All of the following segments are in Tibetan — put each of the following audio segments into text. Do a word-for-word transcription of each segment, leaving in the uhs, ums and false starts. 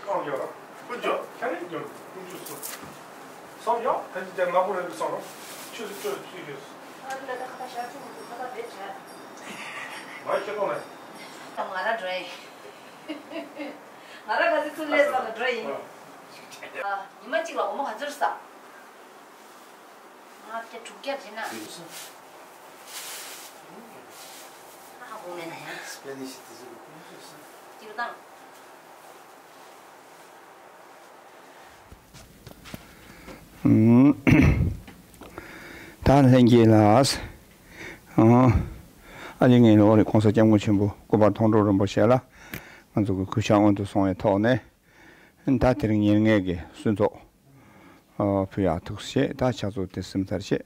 སོང་ཡོད་ར། ཀུན་སྤྱོད་ཁྱེད་རང་ཡོད་ཀུན་སྤྱོད་སོང་། སོང་ཡོད་ཕན་ཚུན་ཅན་ནག་པོ་རེད་སོང་ར། ཆུ་ཚོད་བཅུ་ཚོད་ཡོད། ཨ་ལ་ད་ཁ་ཤ་ཆུ་མོ་ཚོ་ཁ་ད་བེད་བྱས། ང་ཤེས་གཏོང་ནས། ང་ར་འགྲོ་ཡིན། ང་ར་ག་ཚོད་ཚུར་སླེབས་ས་ལ་འགྲོ་ཡིན། ཨ་ཉི་མ་གཅིག་ལ་འོ་མ་ག་ཚོད་ཟ། ལྔ་བརྒྱ་དྲུག་བརྒྱ་བྱས་ན། ཨ་ཧ་གོ་མེད་ན་ཡང་། སྤེན་ནི་ཤི་དེ་ཚོ་གི་ཀུན་སྤྱོད་སོང་། སྤྱིར་བཏང་། ད་ལྷན་རྒྱས་ལགས། ཨ་ལི་ངའི་ལོ་རེ་གོང་ས་སྐྱབས་མགོན་ཆེན་པོ་སྐུ་པར་མཐོང་གྲོལ་རིན་པོ་ཆེ་ལ་ང་ཚོ་གི་གུས་ཕྱག་སྔོན་དུ་སོང་བའི་ཐོག་ནས། ད་དེ་རིང་ཉེར་ལྔའི་གི་གསོལ་ཚོགས་ཕུལ་ཡག་ཐུགས་བཞེས། ད་ཕྱག་ཚོགས་དེ་ཟིན་ཚར་རྗེས་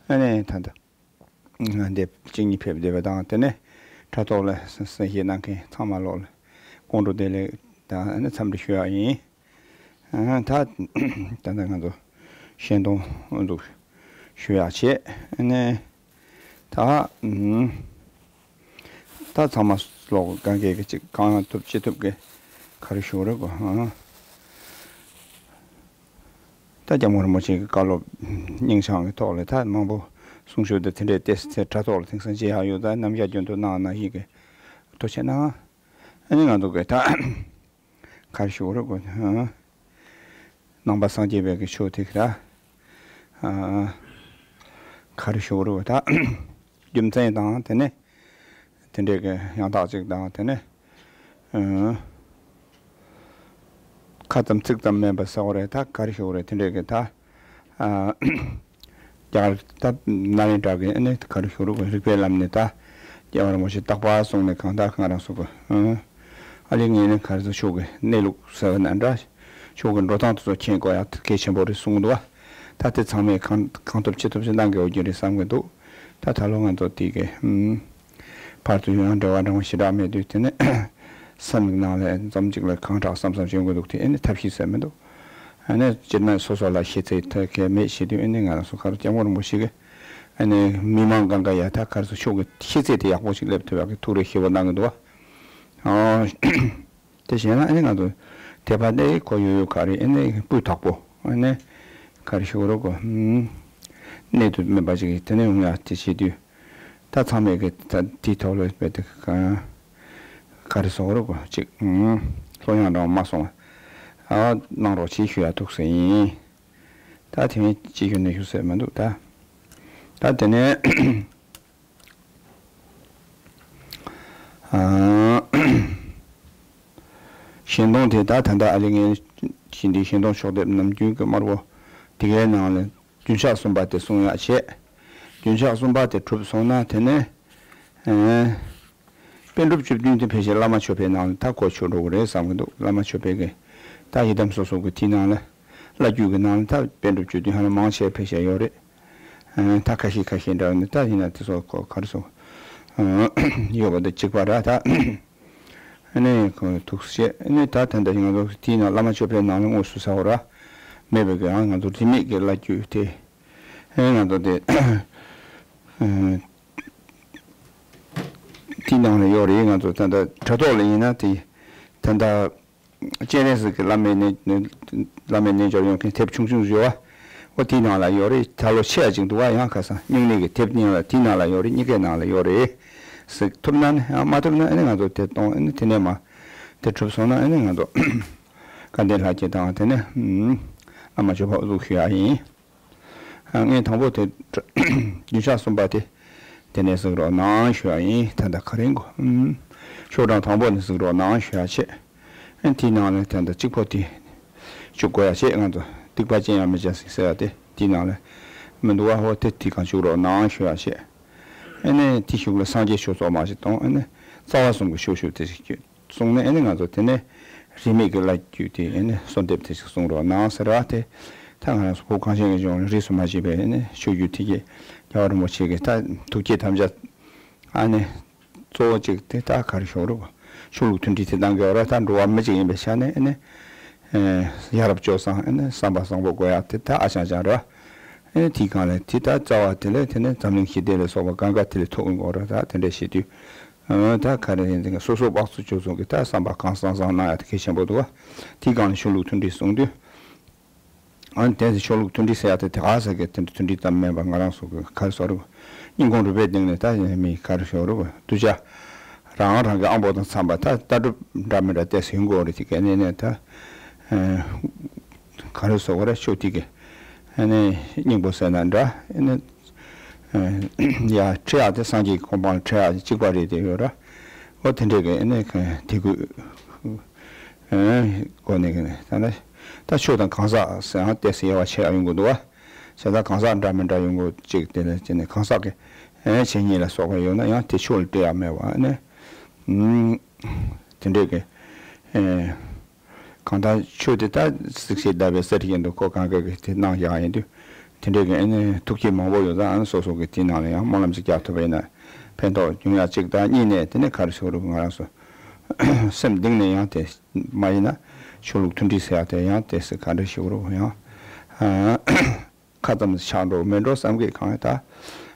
ཨ་ནི་ད་ལྟ། འདི་གཅིག་གཉིས་ཕེབས་བསྡད་པ་དང་དེ་ནས་དྲ་ཐོག་ལ་གསན་གཟིགས་གནང་མཁན་ཚང་མ་ལོག་ལ་དགོང་དྲོ་བདེ་ལེགས་དང་ཨ་ནི་འཚམས་འདྲི་ཞུ་ཡག་ཡིན། ཨ་ད་ད་ལྟ་ང་ཚོ་ཤེས་མཐོང་འདུག་ཞུ་ཡག་བྱས་ཨ་ནི་ད་ད་ཚང་མ་ལོག་གང་གས་ཀྱི་གཅིག་གང་ཐུབ་ཅི་ཐུབ་ཀྱི་ག་རེ་ཞུ་རེད་གོ། ད་སྐྱབས་མགོན་རིན་པོ་ཆེ་གི་བཀའ་སློབ་སྙིང་བཅངས་ཀྱི་ཐོག་ལ་ད་མང་པོ་གསུང་ཞུ་དེ་དེ་འདྲའི་ཏེ་སི་ཚེ་དྲ་ཐོག་ལ་དེང་སང་མཇལ་ཡག་ཡོད། ད་རྣམ་གཞག་རྒྱུན་དུ་གནང་ནང་བཞིན་གྱི་ཐུགས་རྗེ་གནང་། ཨ་ནི་ང་ཚོ་གི་ད་ག་རེ་ཞུ་དགོས་རེད་གོ། ནང་པ་སངས་རྒྱས་པའི་གི་ཆོས་དེ་གི་ད་ག་རེ་ཞུ་དགོས་རེད་གོ། ད་རྒྱུ་མཚན་དང་དེ་ནས། དེ་འདྲས་ཀྱི་ཡང་དག་ཅིག་དང་དེ་ནས་ཨ་ཁ་ཙམ་ཚིག་ཙམ་མིན་པ་ཟེར་བ་རེད། ད་ག་རེ་ཞུ་བ་རེད། དེ་འདྲས་ཀྱི་ད་ཨ་རྒྱ་གར་ད་ན་ལེནྡྲ་གི་ཨ་ནི་ག་རེ་ཞུ་རུ་རིག་པའི་ལམ་ནས་ད་རྒྱལ་བ་རིན་པོ་ཆེ་རྟག་པར་གསུངས་ནས་གང་ལྟར་ང་རང་ཚོ་གི་ཨ་ལི་ངས་ནི་ག་རེ་ཟེར་ཆོས་ཀྱི་གནས་ལུགས་ཟེར་བ་ན་འདྲ་ཆོས་ཀྱི་འགྲོ་སྟངས་དེ་ཚོ་མཁྱེན་དགོས་ཡག་གལ་ཆེན་པོ་རེད་གསུངས་འདུག་བ། ད་དེ་ཚང་མས་གང་གང་ཐུབ་ཅི་ཐུབ་ཅིག་གནང་དགོས་རྒྱུ་རེད་བསམ་གྱི་འདུག་ད་ད་ལོ་ང་ཚོ་དེ་གི་ཨུམ། བར་དུ་ཡང་འབྲེལ་བ་འདྲ་བོ་ཞེ་དྲག་མེད་དུས་དེ་ནས་སེམས་ནང་ལ་འཛོམས་གཅིག་ལ་གང་དྲག་བསམ་བསམ་བྱེད་དགོས་འདུག་དེ་ཨེ་ནི་ཐབས་ཤེས་ཟེར་མི་འདུག་ཨ་ནི་སྤྱིར་ན་སོ་སོ་ལ་ཤེས་ཚད་ཐད་ཀའི་མེད་བྱེད་དུས་ཨེ་ནི་ང་རང་ཚོ་ག་རེ་སྐྱབས་མགོན་རིན་པོ་ཆེ་གི་ཨ་ནི་མི་མང་གང་ག་ཡ་ད་ག་རེ་ཟེར་ཆོས་ཀྱི་ཤེས་ཚད་དེ་ཡག་པོ་ཞིག་སླེབས་ཐུབ་ཡག་གི་ཐུགས་རེ་ཞེ་པོ་གནང་གི་འདུག་བ། ཨོ། དེ་བྱས་ན་ཨ་ནི་ང་ཚོ་དད་པ་དེ་གོ་ཡོད་ཡོད་ག་རེ་ཨ་ནི་སྤུས་དག་པོ་ཨ་ནི་ག་རེ་ཞུ་རོགས་གོ། གནད་དུ་སྨིན་པ་ཅིག་དེ་ནས་ཡོང་ཡག་དེ་བྱེད་དུས། ད་ཚང་མས་ཀྱི་ད་དེའི་ཐོག་ལ་དཔེ་དེ་ག་ག་རེ་ཟེར་རོགས་གོ་ཅིག་ལྷོད་ཡངས་འདྲ་བ་མ་སོང་བ་གནང་རོགས་བྱེད་ཞུ་ཡག་ཐུགས་སེ་ཡིན། ད་དེ་མིན་ཅི་ཞུ་ནས་ཞུ་ཟེར་མི་འདུག་ད་ད་དེ་ནས་ཨ་ཞལ་འདོན་དེ་ད་ད་ལྟ་ཨ་ལི་ངས་ཞལ་འདི་ཞལ་འདོན་ཕྱོགས་སྡེབ་ནམ་རྒྱུན་གྱི་དམར་པོ་དེ་གའི་ནང་ལ་རྒྱུན་ཆགས་གསུམ་པ་དེ་གསུང་ཡག་བྱས། རྒྱུན་ཆགས་གསུམ་པ་དེ་གྲུབ་སོང་ན་དེ་ནས་ཨེ། པཎ་གྲུབ་བཅུ་བདུན་དེ་ཕལ་ཆེར་བླ་མ་མཆོད་པའི་ནང་ལ་ད་གོ་ཆོད་འགྲོ་གི་རེད་བསམ་གྱི་འདུག་བླ་མ་མཆོད་པའི་གི་ད་ཡི་དམ་སོ་སོ་གི་དེའི་ནང་ལ་བླ་བརྒྱུད་ཀྱི་ནང་ལ་ད་པཎ་གྲུབ་བཅུ་བདུན་ཧ་ལམ་མང་ཆེ་བ་ཕལ་ཆེར་ཡོད་རེད། ཨེ། ད་ཁ་ཤས་ཁ་ཤས་འདྲ་བ་ནི་ད་ཡིན་ན་དེ་ཚོ་གོ་ག་རེ་ཟེར་ཡོད་པ་དེ་གཅིག་པ་ར་ད། ཨ་ནི་ཁོང་ཐུགས་རྗེ་ཆེ། ཨ་ནི་ད་ད་ལྟ་ང་ཚོ་དེའི་ནང་བླ་མ་མཆོད་པའི་ནང་ལ་དངོས་སུ་ཟ་འོ་ར་མེད་པའི་གི་ཡང་ང་ཚོ་རིས་མེད་ཀྱི་བླ་བརྒྱུད་དེ་ཨ་ང་ཚོ་དེ་ཨ་དེའི་ནང་ལ་ཡོད་རེད། ང་ཚོ་ད་ལྟ་དྲ་ཐོག་ལ་ཡིན་ན་དེ་ད་ལྟ་སྤྱན་རས་གཟིགས་ཀྱི་བླ་མའི་རྣལ་བླ་མའི་རྣལ་འབྱོར་ཡོང་མཁན་དེབ་ཆུང་ཆུང་ཞིག་ཡོད་བ། འོ་དེའི་ནང་ལ་ཡོད་རེད། ད་ལོ་ཆེ་ཡ་ཅིག་འདུག་བ། ཡང་ཁ་སང་སྨྱུང་གནས་ཀྱི་དེབ་གཉིས་ལ་དེའི་ནང་ལ་ཡོད་རེད། གཉིས་ཀའི་ནང་ལ་ཡོད་རེད། གཟིགས་ཐུབ་ན་ནི་ཡང་མ་ཐུབ་ན་ཨ་ནི་ང་ཚོ་དེ་གཏོང་ཨ་ནི་དེ་ནས་མ་དེ་གྲུབ་སོང་ན་ཨ་ནི་ང་ཚོ་དགའ་ལྡན་ལྷ་རྒྱལ་དང་དེ་ནས་ཨ་བླ་མ་མཆོད་པ་འུ་ཚུགས་ཞུ་ཡ་ཡིན། ངས་དང་པོ་དེ་རྒྱུན་ཆགས་གསུམ་པ་དེ་དེ་ནས་གཟིགས་རོགས་གནང་ཞུ་ཡ་ཡིན། ད་ལྟ་ག་རེ་གོ་ཤོག་གྲངས་དང་པོ་ནས་གཟིགས་རོགས་གནང་ཞུ་ཡ་བྱས། ཨ་དེའི་ནང་ལ་ད་ལྟ་གཅིག་པོ་དེ་བཅུག་དགོས་ཡ་བྱས། ང་ཚོ་སྡིག་པ་ཅན་ཡང་མི་བྱ་ཟིག་ཟེར་བ་དེ་དེའི་ནང་ལ་མི་འདུག་བ། འོ་དེ་དེ་གང་བཅུག་རོགས་གནང་ཞུ་ཡ་བྱས། ཨ་ནི་དེ་གཞུག་ལ་སངས་རྒྱས་ཆོས་ཚོགས་མ་ཞིག་གཏོང་། ཨ་ནི་རྩ་བ་གསུམ་གྱི་ཤོག་ཤོག་དེ་ཞིག་བསྐྱོད། སོང་ནས་ཨ་ནི་ང་ཚོ་དེ་ནས་རིས་མེད་ཀྱི་བླ་བརྒྱུད་དེ་ཨ་ནི་གསོལ་འདེབས་དེ་ཞིག་གསུང་རོགས་གནང་ཟེར་བ་དེ། ད་ང་རང་ཚོ་བོད་གངས་ཅན་གྱི་ལྗོངས་ལ་རིས་སུ་མ་ཆད་པའི་ཨ་ནི་ཆོས་བརྒྱུད་དེ་གའི་རྒྱལ་བ་རིན་པོ་ཆེ་གི་ད་ཐུགས་བསྐྱེད་དམ་བཅའ་ཨ་ནི་གཙོ་བོ་གཅིག་དེ་ད་ག་རེ་ཞུ་རོགས། ཆོས་ལུགས་མཐུན་སྒྲིལ་དེ་གཏང་དགོས་ར། ད་འགྲོ་བ་མི་གཅིག་ཡིན་པའི་ཆ་ནས་ཨ་ནི་ཡ་རབས་སྤྱོད་བཟང་ཨ་ནི་བསམ་པ་བཟང་པོ་དགོས་ཡ་དེ་ད་ཨ་ཅང་ཅང་ར། ཨ་ནི་དེའི་སྒང་ལ་དེ་ད་རྩ་བ་དེ་ལས་དེ་ནས་འཛམ་གླིང་ཞི་བདེ་ལ་སོགས་པ་གང་ག་དེ་ལས་ཐོབ་ཀྱི་ཡོད་ར། ད་དེ་འདྲ་བྱེད་དུས། ཨ་ད་ག་རེ་ཡིན་ཟེར་གི་སོ་སོ་དཔག་ཚོད་ཆོད་ཚོད་ཀྱི་ད་བསམ་པ་གང་བཟང་བཟང་གནང་ཡ་དེ་གལ་ཆེན་པོ་འདུག་བ། དེའི་སྒང་ལ་ཆོས་ལུགས་མཐུན་སྒྲིལ་གསུངས་དུས། ཨ་ནི་དེ་ཚོ་ཆོས་ལུགས་མཐུན་སྒྲིལ་ཟེར་ཡ་དེ་དེ་ག་ཟེར་གི་དེ་འདྲ་མཐུན་སྒྲིལ་ཙམ་མིན་པ་ང་རང་ཚོ་གི་ག་རེ་ཟེར་རུ། སྙིང་ཁོང་རུས་པའི་གཏིང་ནས་ད་མི་ག་རེ་ཟེར་རུ་གདུལ་བྱ་རང་རང་གི་ཨང་པོ་དང་འཚམས་པ་ད་ལྟ་གྲུབ་འདྲ་མི་འདྲ་ཏོག་ཙམ་ཡོང་གི་ཡོད་རེད། དེ་ག་ནས་ནས་ད་ག་རེ་ཟེར་དགོས་རེད། ཆོས་དེ་གི་ཨ་ནི་སྙིང་པོ་ཟེར་ན་འདྲ། ཨ་ནི་ཡ་ཁྲིད་ཡག་དེ་སངས་རྒྱས་ཀྱི་གོ་འཕང་ཁྲིད་ཡག་གཅིག་པ་རེད་དེ་ཡོད་ར། འོ་དེ་འདྲས་ཀྱི་ཨ་ནི་དེ་གུ་གོ་ནས་གི་ནས་ད་ནི་ད་ཆོས་དང་གང་ཟག་ཟེར་ཡང་ཏོག་ཙམ་དབྱེ་བ་ཕྱེ་ཡག་ཡོང་གི་འདུག་བ། བྱས་ཙང་གང་ཟག་འདྲ་མི་འདྲ་ཡོང་གི་གཅིག་དེ་ལ་བྱས་ནས་གང་ཟག་གི་བྱས་ཉེས་ལ་སོགས་པ་ཡོད་ན་ཡང་དེ་ཆོས་ལ་སྤྲད་ཡག་མེད་བ་ཨ་ནི། དེ་འདྲས་ཀྱི་གང་ལྟར་ཆོས་དེ་ད་གཟིགས་ཤིང་བལྟ་བའི་གསེར་བཞིན་དུ་ཁོ་གང་ག་གི་དེ་གནང་ཡག་ཡིན་དུས། དེ་འདྲའི་གི་ཨ་ནི་ཐུགས་བསྐྱེད་མང་པོ་ཡོད་ཙང་ཨ་ནི་སོ་སོ་གི་དེའི་ནང་ལ་ཡང་སྨོན་ལམ་ཅིག་རྒྱག་ཐུབ་པ་ཡིན་ན་ཕན་ཐོགས་འབྱུང་ཡག་གཅིག་དང་གཉིས་ནས་དེ་ནས་ག་རེ་ཞུ་རུ་ང་རང་ཚོ་སེམས་གཏིང་ནས་ཡང་དེ་མ་ཡིན་ན་ཆོས་ལུགས་མཐུན་སྒྲིལ་ཟེར་ཡག་དེ་ཡང་དེ་སྲིད་ག་འདྲ་ཞུ་རུ་ཡང་ཁ་ཙམ་ཆགས་འགྲོ་མེད་འགྲོ་བསམ་གི་གང་ད་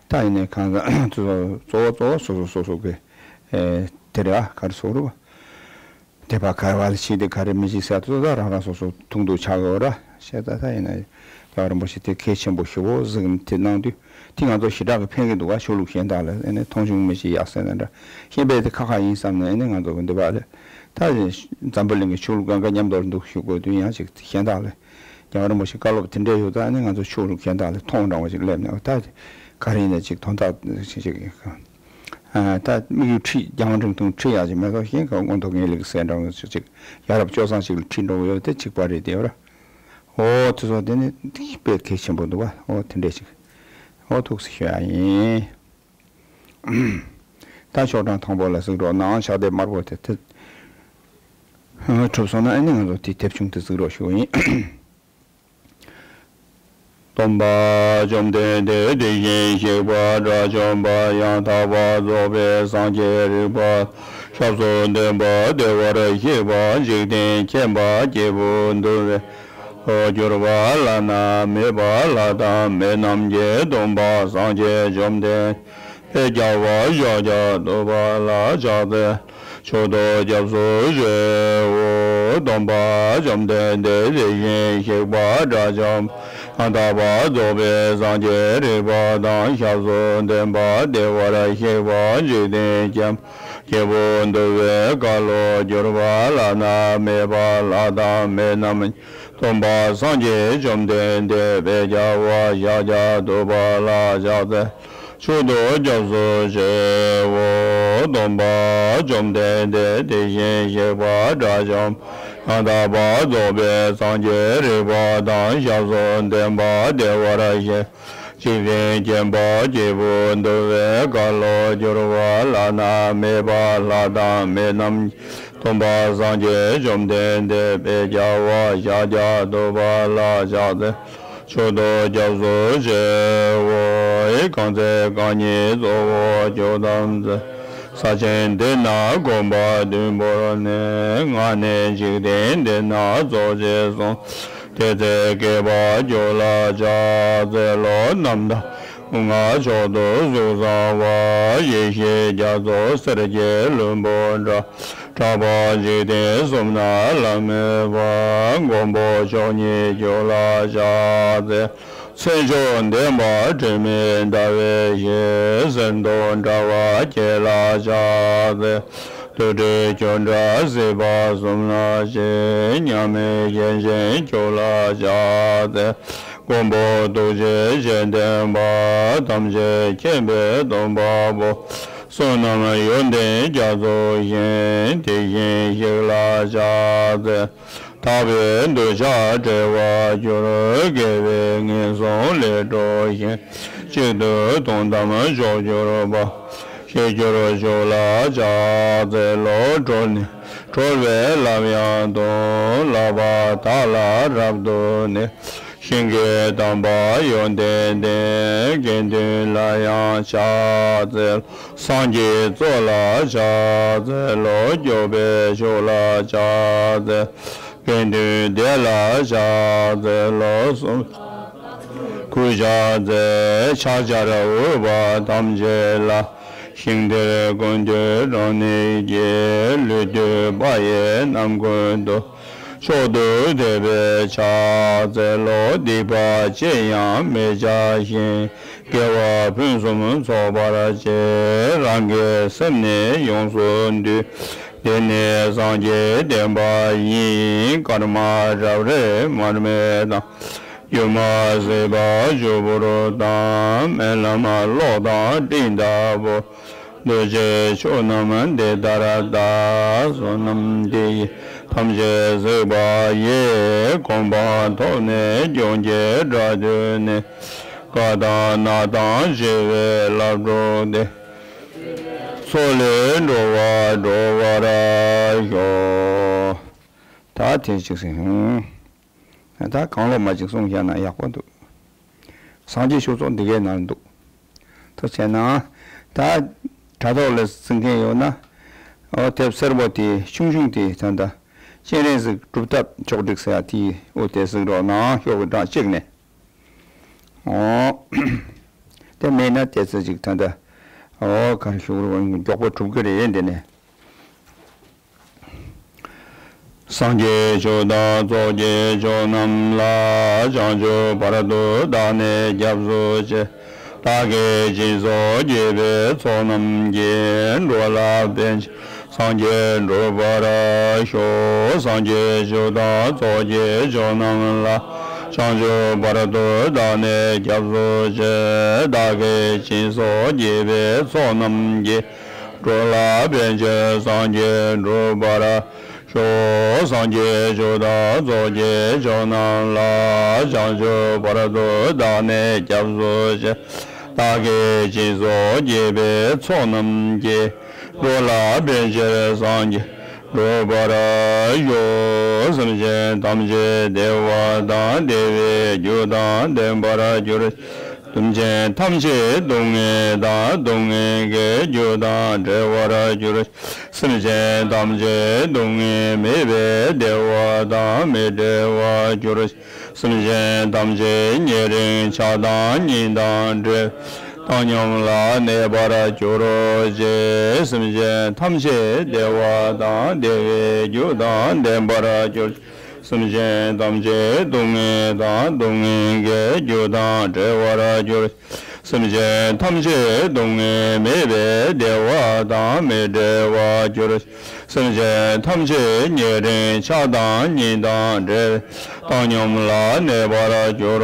ད་ཡིན་ནས་གང་ད་གཙོ་བོ་གཙོ་བོ་སོ་སོ་སོ་སོ་གི་དེ་རེད་ཨ་ག་རེ་ཞུ་རུ། དད་པ་ག་རེ་བ་ལ་བྱེད་དེ་ག་རེ་མི་བྱེད་ཟེར་དུས་ད་རང་རང་སོ་སོ་ཐུགས་འདུན་ཆགས་ཡོད་ར་ཤེས་ད་ད་ཡིན་ན་རྒྱལ་བ་རིན་པོ་ཆེ་དེ་གལ་ཆེན་པོ་ཞེ་པོ་གཟིགས་ནས་དེ་གནང་དུས་དེ་ང་ཚོ་ཞེ་དྲག་གི་ཕན་གི་འདུག་ག་ཆོས་ལུགས་གཞན་དག་ལ་ཨ་ནི་མཐོང་ཆུང་མི་བྱེད་ཡག་ཟེར་ན་འདྲ་ཤེས་པས་དེ་ཁ་ཁ་ཡིན་བསམ་ནས་ཨ་ནི་ང་ཚོ་གི་འདི་བ་ལ་ད་འཛམ་བུ་གླིང་གི་ཆོས་ལུགས་གང་ག་མཉམ་དུ་འདུག་ཞུ་དགོས་དུས་ཡང་ཅིག་གཞན་དག་ལ་རྒྱལ་བ་རིན་པོ་ཆེ་བཀའ་སློབ་དེ་འདྲ་ཡོད་ད་ཨ་ནི་ང་ཚོ་ཆོས་ལུགས་གཞན་དག་ལ་མཐོང་འདྲ་བ་ཅིག་སླེབས་ནས་ད་ག་རེ་ཡིན་ན་ཅིག་དོན་དག་ཅིག་ཅིག་ད་དམིགས་ཡུལ་ཁྲིད་རྒྱང་རིང་ཐུང་ཁྲིད་ཡག་ཅིག་མེད་ཐོག་ཞིང་ཁ་མངོན་མཐོ་ངེས་ལེགས་གསལ་འདྲ་བོ་ཅིག་ཡ་རབས་སྤྱོད་བཟང་ཞིག་ལ་ཁྲིད་འགྲོ་གི་ཡོད་དེ་གཅིག་པ་རེད་དེ་ཡོད་ར། འོ་དེ་ཚོ་དེ་ནི་དཔེ་གལ་ཆེན་པོ་འདུག་བ། འོ་དེ་འདྲས་ཅིག་འོ་ཐུགས་སུ་ཞུ་ཡ་ཡིན། ད་ཤོག་གྲངས་དང་པོ་ལ་གཟིགས་རོགས་གནང་། ཕྱག་དེབ་དམར་པོ་དེ་དེ་གྲུབ་སོང་ན་ཨ་ནི་ང་ཚོ་དེ་དེབ་ཆུང་དེ་གཟིགས་རོགས་ཞུ་ཡིན། སྟོན་པ་བཅོམ་ལྡན་འདས་དེ་བཞིན་གཤེགས་པ་དགྲ་བཅོམ་པ་ཡང་དག་པར་རྫོགས་པའི་སངས་རྒྱས་རིག་པ་སྐྱབས་སུ་འདུན་པ་བདེ་བར་གཤེགས་པ་འཇིག་རྟེན་མཁྱེན་པ་སྐྱེས་བུ་འདུལ་བའི་བློ་གྱུར་པ་བླ་ན་མེད་པ་ལྷ་དང་མི་རྣམས་ཀྱི་སྟོན་པ་སངས་རྒྱས་བཅོམ་ལྡན་འདས་དཔལ་རྒྱལ་བ་ཤཱཀྱ་ཐུབ་པ་ལ་ཕྱག་འཚལ། མཆོག་ཏུ་སྐྱབས་སུ་མཆིའོ། སྟོན་པ་བཅོམ་ལྡན་འདས་དེ་བཞིན་གཤེགས་པ་དགྲ་བཅོམ་ཡང་དག་པར་རྫོགས་པའི་སངས་རྒྱས་རིག་པ་དང་སྐྱབས་སུ་འདུན་པ་བདེ་བར་གཤེགས་པ་འཇིག་རྟེན་མཁྱེན་པ་སྐྱེས་བུ་འདུལ་བའི་བཀའ་བློ་གྱུར་པ་བླ་ན་མེད་པ་ལྷ་དང་མི་རྣམས་སྟོན་པ་སངས་རྒྱས་བཅོམ་ལྡན་འདས་དཔལ་རྒྱལ་བ་ཤཱཀྱ་ཐུབ་པ་ལ་ཕྱག་འཚལ། མཆོག་ཏུ་སྐྱབས་སུ་མཆིའོ། སྟོན་པ་བཅོམ་ལྡན་འདས་དེ་བཞིན་གཤེགས་པ་དགྲ་བཅོམ་ཡང་དག་པར་རྫོགས་པའི་སངས་རྒྱས་རིག་པ་དང་སྐྱབས་སུ་འདུན་པ་བདེ་བར་གཤེགས་འཇིག་རྟེན་མཁྱེན་པ་སྐྱེས་བུ་འདུལ་བའི་བཀའ་བློ་གྱུར་པ་བླ་ན་མེད་པ་ལྷ་དང་མི་རྣམས་སྟོན་པ་སངས་རྒྱས་བཅོམ་ལྡན་འདས་དཔལ་རྒྱལ་བ་ཤཱཀྱ་ཐུབ་པ་ལ་ཕྱག་འཚལ། མཆོག་ཏུ་སྐྱབས་སུ་མཆིའོ། གང་ཚེ་རྐང་གཉིས་གཙོ་བོ་བཅུ་ཐམ་ཚེ། ས་ཆེན་འདི་ན་གོམ་པ་བདུན་བོར་ནས། ང་ནི་འཇིག་རྟེན་འདི་ན་རྫོགས་ཆེས་སོང་། དེ་ཚེ་བསྐལ་པ་བཅུ་ལ་ཕྱག་འཚལ་ལོ། རྣམ་དག་ལྔ་མཆོག་ཏུ་གཟུགས་བཟང་བ། ཡེ་ཤེས་རྒྱ་མཚོ་སེར་སྐྱའི་ལྷུན་པོ་འདྲ། གྲགས་པ་འཇིག་རྟེན་གསུམ་ན་བླ་མེད་པ། མགོན་པོ་མཆོག་བརྙེས་ཁྱོད་ལ་ཕྱག་འཚལ། མཚན་མཆོག་ལྡན་པ་དྲི་མེད་ཟླ་བའི་ཞལ། གསེར་མདོག་འདྲ་བ་ཁྱེད་ལ་ཕྱག་འཚལ། རྡུལ་བྲལ་ཁྱོད་འདྲ་སྲིད་པ་གསུམ་ན་མཆིས། མཉམ་མེད་ཡེ་ཤེས་ཁྱོད་ལ་ཕྱག་འཚལ། མགོན་པོ་ཐུགས་རྗེ་ཆེ་ལྡན་པ། ཐམས་ཅད་མཁྱེན་པའི་སྟོན་པ་པོ། བསོད་ནམས་ཡོན་ཏན་རྒྱ་མཚོ་བཞིན། དེ་བཞིན་གཤེགས་ལ་ཕྱག་འཚལ། དག་པའི་གདུལ་བྱ་བསྒྲལ་བར་འགྱུར། དགེ་བའི་ངན་སོང་ལས་སྒྲོལ་ཞིང་། གཅིག་ཏུ་དོན་དམ་མཆོག་གྱུར་པ། ཞི་གྱུར་མཆོག་ལ་ཕྱག་འཚལ་ལོ། གྲོལ་ནས་གྲོལ་བའི་ལམ་ཡང་སྟོན། བསླབ་པ་དག་ལ་རབ་ཏུ་གནས། ཞིང་གི་དམ་པ་ཡོན་ཏན་ལྡན། དགེ་འདུན་ལ་ཡང་ཕྱག་འཚལ། སངས་རྒྱས་གཙོ་ལ་ཕྱག་འཚལ་ལོ། སྐྱོབ་པའི་མཆོག་ལ་ཕྱག་འཚལ། དགེ་འདུན་སྡེ་ལ་ཕྱག་འཚལ་ལོ། གསུམ་གུས་ཕྱག་འཚལ། ཕྱག་བྱར་འོས་པ་ཐམས་ཅད་ལ། ཞིང་དེར་ཀུན་ཏུ་རང་ནུས་ཀྱིས། ལུས་བཏུད་པ་ཡིས་རྣམ་ཀུན་ཏུ། མཆོག་ཏུ་དད་པས་ཕྱག་འཚལ་ལོ། སྡིག་པ་ཅི་ཡང་མི་བྱ་ཞིང་། དགེ་བ་ཕུན་སུམ་ཚོགས་པར་བྱེད། རང་གི་སེམས་ནི་ཡོངས་སུ་འདུལ། འདི་ནི་སངས་རྒྱས་བསྟན་པ་ཡིན། སྐར་མ་རབ་རིབ་མར་མེ་དང་། སྒྱུ་མ་ཟད་པ་ཆུ་བུར་དང་། རྨི་ལམ་གློག་དང་སྤྲིན་ལྟ་བུ། འདུ་བྱེད་ཆོས་རྣམས་འདི་ལྟར་གདའ། བསོད་ནམས་འདི་ཡིས་ཐམས་ཅད་གཟིགས་པ་ཡི། གོ་འཕང་ཐོབ་ནས་སྐྱོན་གྱི་དགྲ་བཏུལ་ནས། རྒ་དང་ན་དང་འཆི་བའི་རླབས་འཁྲུགས་ཏེ། མཚོ་ལས་འགྲོ་བ་སྒྲོལ་བར་ཤོག་ད་དེ་གཅིག་ཟིན། ད་གང་བློ་མ་གཅིག་གསུངས་བཞག་ན་ཡག་པོ་འདུག་སངས་རྒྱས་ཆོས་ཚོགས་འདི་གའི་ནང་འདུག་ཐུགས་ཆེ་ན། ད་དྲ་ཐོག་ལ་གཟིགས་མཁན་ཡོད་ན། ཨོ་དེབ་སེར་པོ་དེ་ཆུང་ཆུང་དེ་ད་ལྟ་སྤྱན་རས་གཟིགས་སྒྲུབ་ཐབས་ཕྱོགས་བསྒྲིགས་ཟེར་ཡ་དེ། ཨོ་དེ་གཟིགས་རོགས་གནང་། ཤོག་གུ་གྲངས་གཅིག་ནས། ཨོ། དེ་མེད་ན་དེ་ཚོ་ཅིག་ད་ལྟ། ཨོ་ག་རེ་ཞུ་དགོས་རེད། མགྱོགས་པོ་གྲུབ་ཀྱི་རེད་འདི་ནས། སངས་རྒྱས་ཆོས་དང་ཚོགས་ཀྱི་མཆོག་རྣམས་ལ། བྱང་ཆུབ་བར་དུ་བདག་ནི་སྐྱབས་སུ་མཆི། བདག་གིས་སྦྱིན་སོགས་བགྱིས་པའི་ཚོགས་རྣམས་ཀྱིས། འགྲོ་ལ་ཕན་ཕྱིར་སངས་རྒྱས་འགྲུབ་པར་ཤོག་སངས་རྒྱས་ཆོས་དང་ཚོགས་ཀྱི་མཆོག་རྣམས་ལ། བྱང་ཆུབ་བར་དུ་བདག་ནི་སྐྱབས་སུ་མཆི། བདག་གིས་སྦྱིན་སོགས་བགྱིས་པའི་ཚོགས་རྣམས་ཀྱིས། འགྲོ་ལ་ཕན་ཕྱིར་སངས་རྒྱས་འགྲུབ་པར་ཤོག་སངས་རྒྱས་ཆོས་དང་ཚོགས་ཀྱི་མཆོག་རྣམས་ལ། བྱང་ཆུབ་བར་དུ་བདག་ནི་སྐྱབས་སུ་མཆི། བདག་གིས་སྦྱིན་སོགས་བགྱིས་པའི་ཚོགས་རྣམས་ཀྱིས། འགྲོ་ལ་ཕན་ཕྱིར་སངས་རྒྱས་འགྲུབ་པར་ཤོག་སེམས་ཅན་ཐམས་ཅད་བདེ་བ་དང་བདེ་བའི་རྒྱུ་དང་ལྡན་པར་གྱུར། སེམས་ཅན་ཐམས་ཅད་སྡུག་བསྔལ་དང་སྡུག་བསྔལ་གྱི་རྒྱུ་དང་བྲལ་བར་གྱུར། སེམས་ཅན་ཐམས་ཅད་སྡུག་བསྔལ་མེད་པའི་བདེ་བ་དང་མི་འབྲལ་བར་གྱུར། སེམས་ཅན་ཐམས་ཅད་ཉེ་རིང་ཆགས་སྡང་གཉིས་དང་བྲལ་བའི་བཏང་སྙོམས་ལ་གནས་པར་གྱུར་ཅིག་སེམས་ཅན་ཐམས་ཅད་བདེ་བ་དང་བདེ་བའི་རྒྱུ་དང་ལྡན་པར་གྱུར་ཅིག་སེམས་ཅན་ཐམས་ཅད་སྡུག་བསྔལ་དང་སྡུག་བསྔལ་གྱི་རྒྱུ་དང་བྲལ་བར་གྱུར་ཅིག་སེམས་ཅན་ཐམས་ཅད་སྡུག་བསྔལ་མེད་པའི་བདེ་བ་དང་མི་འབྲལ་བར་གྱུར་ཅིག་སེམས་ཅན་ཐམས་ཅད་ཉེ་རིང་ཆགས་སྡང་གཉིས་དང་བྲལ་བའི་བཏང་སྙོམས་ལ་གནས་པར་གྱུར་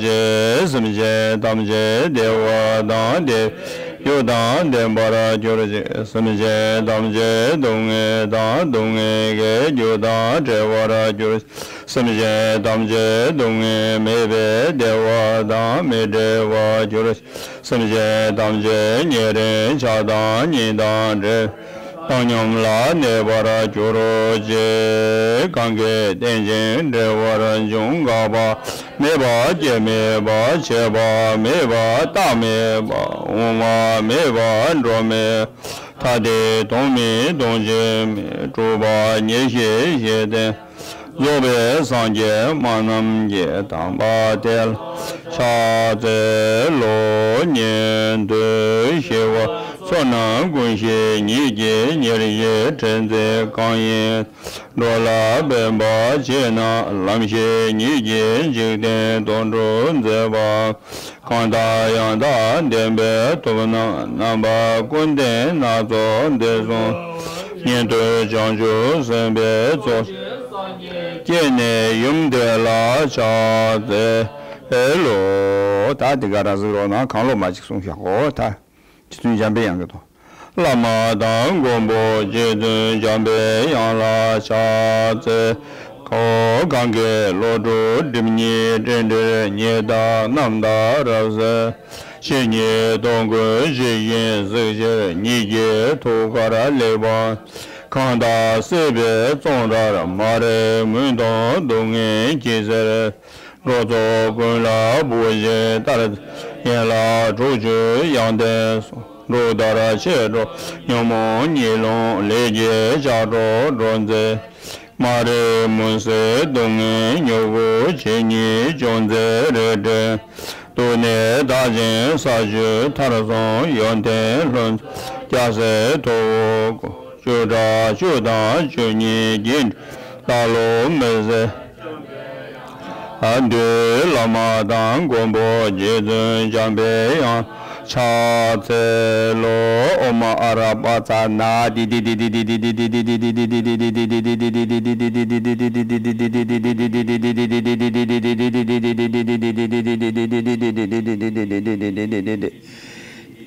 ཅིག་སེམས་ཅན་ཐམས་ཅད་བདེ་བ་དང་བདེ་བའི་རྒྱུ་དང་ལྡན་པར་གྱུར་ཅིག་སེམས་ཅན་ཐམས་ཅད་སྡུག་བསྔལ་དང་སྡུག་བསྔལ་གྱི་རྒྱུ་དང་བྲལ་བར་གྱུར་ཅིག་སེམས་ཅན་ཐམས་ཅད་སྡུག་བསྔལ་མེད་པའི་བདེ་བ་དང་མི་འབྲལ་བར་གྱུར་ཅིག་སེམས་ཅན་ཐམས་ཅད་ཉེ་རིང་ཆགས་སྡང་གཉིས་དང་བྲལ་བའི་བཏང་སྙོམས་ལ་གནས་པར་གྱུར་ཅིག་གང་གིས་རྟེན་ཅིང་འབྲེལ་བར་འབྱུང་། འགག་པ་མེད་པ་སྐྱེ་མེད་པ། བྱེད་པ་མེད་པ་བརྟག་མེད་པ། འོང་བ་མེད་པ་འགྲོ་མེད་པ། ཐ་དད་སྟོང་མིན་སྟོང་ཆེན་མེད། གྲུབ་པ་ཉེར་ཞི་ཞི་བསྟན། རྫོགས་པའི་སངས་རྒྱས་སྨྲ་རྣམས་ཀྱིས། དམ་པ་དེ་ལ་ཕྱག་འཚལ་ལོ། ཉན་ཐོས་ཞི་བ་འཚོ་རྣམས་ཀུན་ཤེས་ཉིད་ཀྱིས། ཉེར་ཞིའི་ཕྲན་ཚེགས་གང་ཡིན། འགྲོ་ལ་ཕན་པར་བྱེད་རྣམས། ལམ་ཤེས་ཉིད་ཀྱིས་འཇིག་རྟེན་དོན་སྒྲུབ་མཛད་པ། གང་དང་ཡང་དག་ལྡན་པའི་ཐབས་རྣམས། རྣམ་པ་ཀུན་ལྡན་སྣ་ཚོགས་འདི་གསུངས། ཉན་ཐོས་བྱང་ཆུབ་སེམས་དཔའི་ཚོགས། སྐྱེས་ནས་ཡུམ་དེ་ལ་ཕྱག་འཚལ་ལོ། ད་འདི་ག་རང་གཟིགས་རོགས་གནང་། གང་བློ་མ་གཅིག་གསུངས་བཞག་གོ་ད། རྗེ་བཙུན་འཇམ་པའི་དབྱངས་ཀྱི་ཐོག་བླ་མ་དང་མགོན་པོ་རྗེ་བཙུན་འཇམ་པའི་དབྱངས་ལ་ཕྱག་འཚལ་ལོ། གང་གི་བློ་གྲོས་སྒྲིབ་གཉིས་སྤྲིན་བྲལ། ཉི་ཟླ་གནམ་ལྟར་རབ་གསལ། ཕྱི་ཉིད་སྟོང་ཀུན་ཇི་བཞིན་གཟིགས་ཕྱིར། ཉིད་ཀྱི་ཐུགས་ཀར་གླེགས་བམ། གང་དག་སྲིད་པའི་བཙོན་རར། མ་རིག་མུན་དང་སྡུག་བསྔལ་གྱིས་གཟིར། འགྲོ་ཚོགས་ཀུན་ལ་བུ་བཞིན་ལྟར། ཡན་ལག་དྲུག་ཅུ་ཡོན་ཏན་གསུམ། འབྲུག་ལྟར་ཆེར་འགྲོ་ཉོན་མོངས་གཉིད་སློང་ལས། ལས་ཀྱི་ལྕགས་སྒྲོག་སྒྲོག་མཛད། མ་རིག་མུན་སེལ་སྡུག་བསྔལ་མྱུ་གུ། ཇི་སྙེད་བྱུང་མཛད་རལ་གྲིར། དུག་ནད་དག་ཅིང་ས་བཅུད་མཐར་སོན། ཡོན་ཏན་ལྷུན་གྱིས་ ཡ་སེ་ཐོ་བོ་བཅུ་ཕྲག་བཅུ་དང་བཅུ་གཉིས་ཀྱི་ལྷ་ལུ་མི་ཟད་འདུས་བླ་མ་དང་མགོན་པོ་རྗེ་བཙུན་འཇམ་པའི་དབྱངས་ཕྱག་འཚལ་ལོ། ཨོཾ་ཨ་ར་པ་ཙ་ན་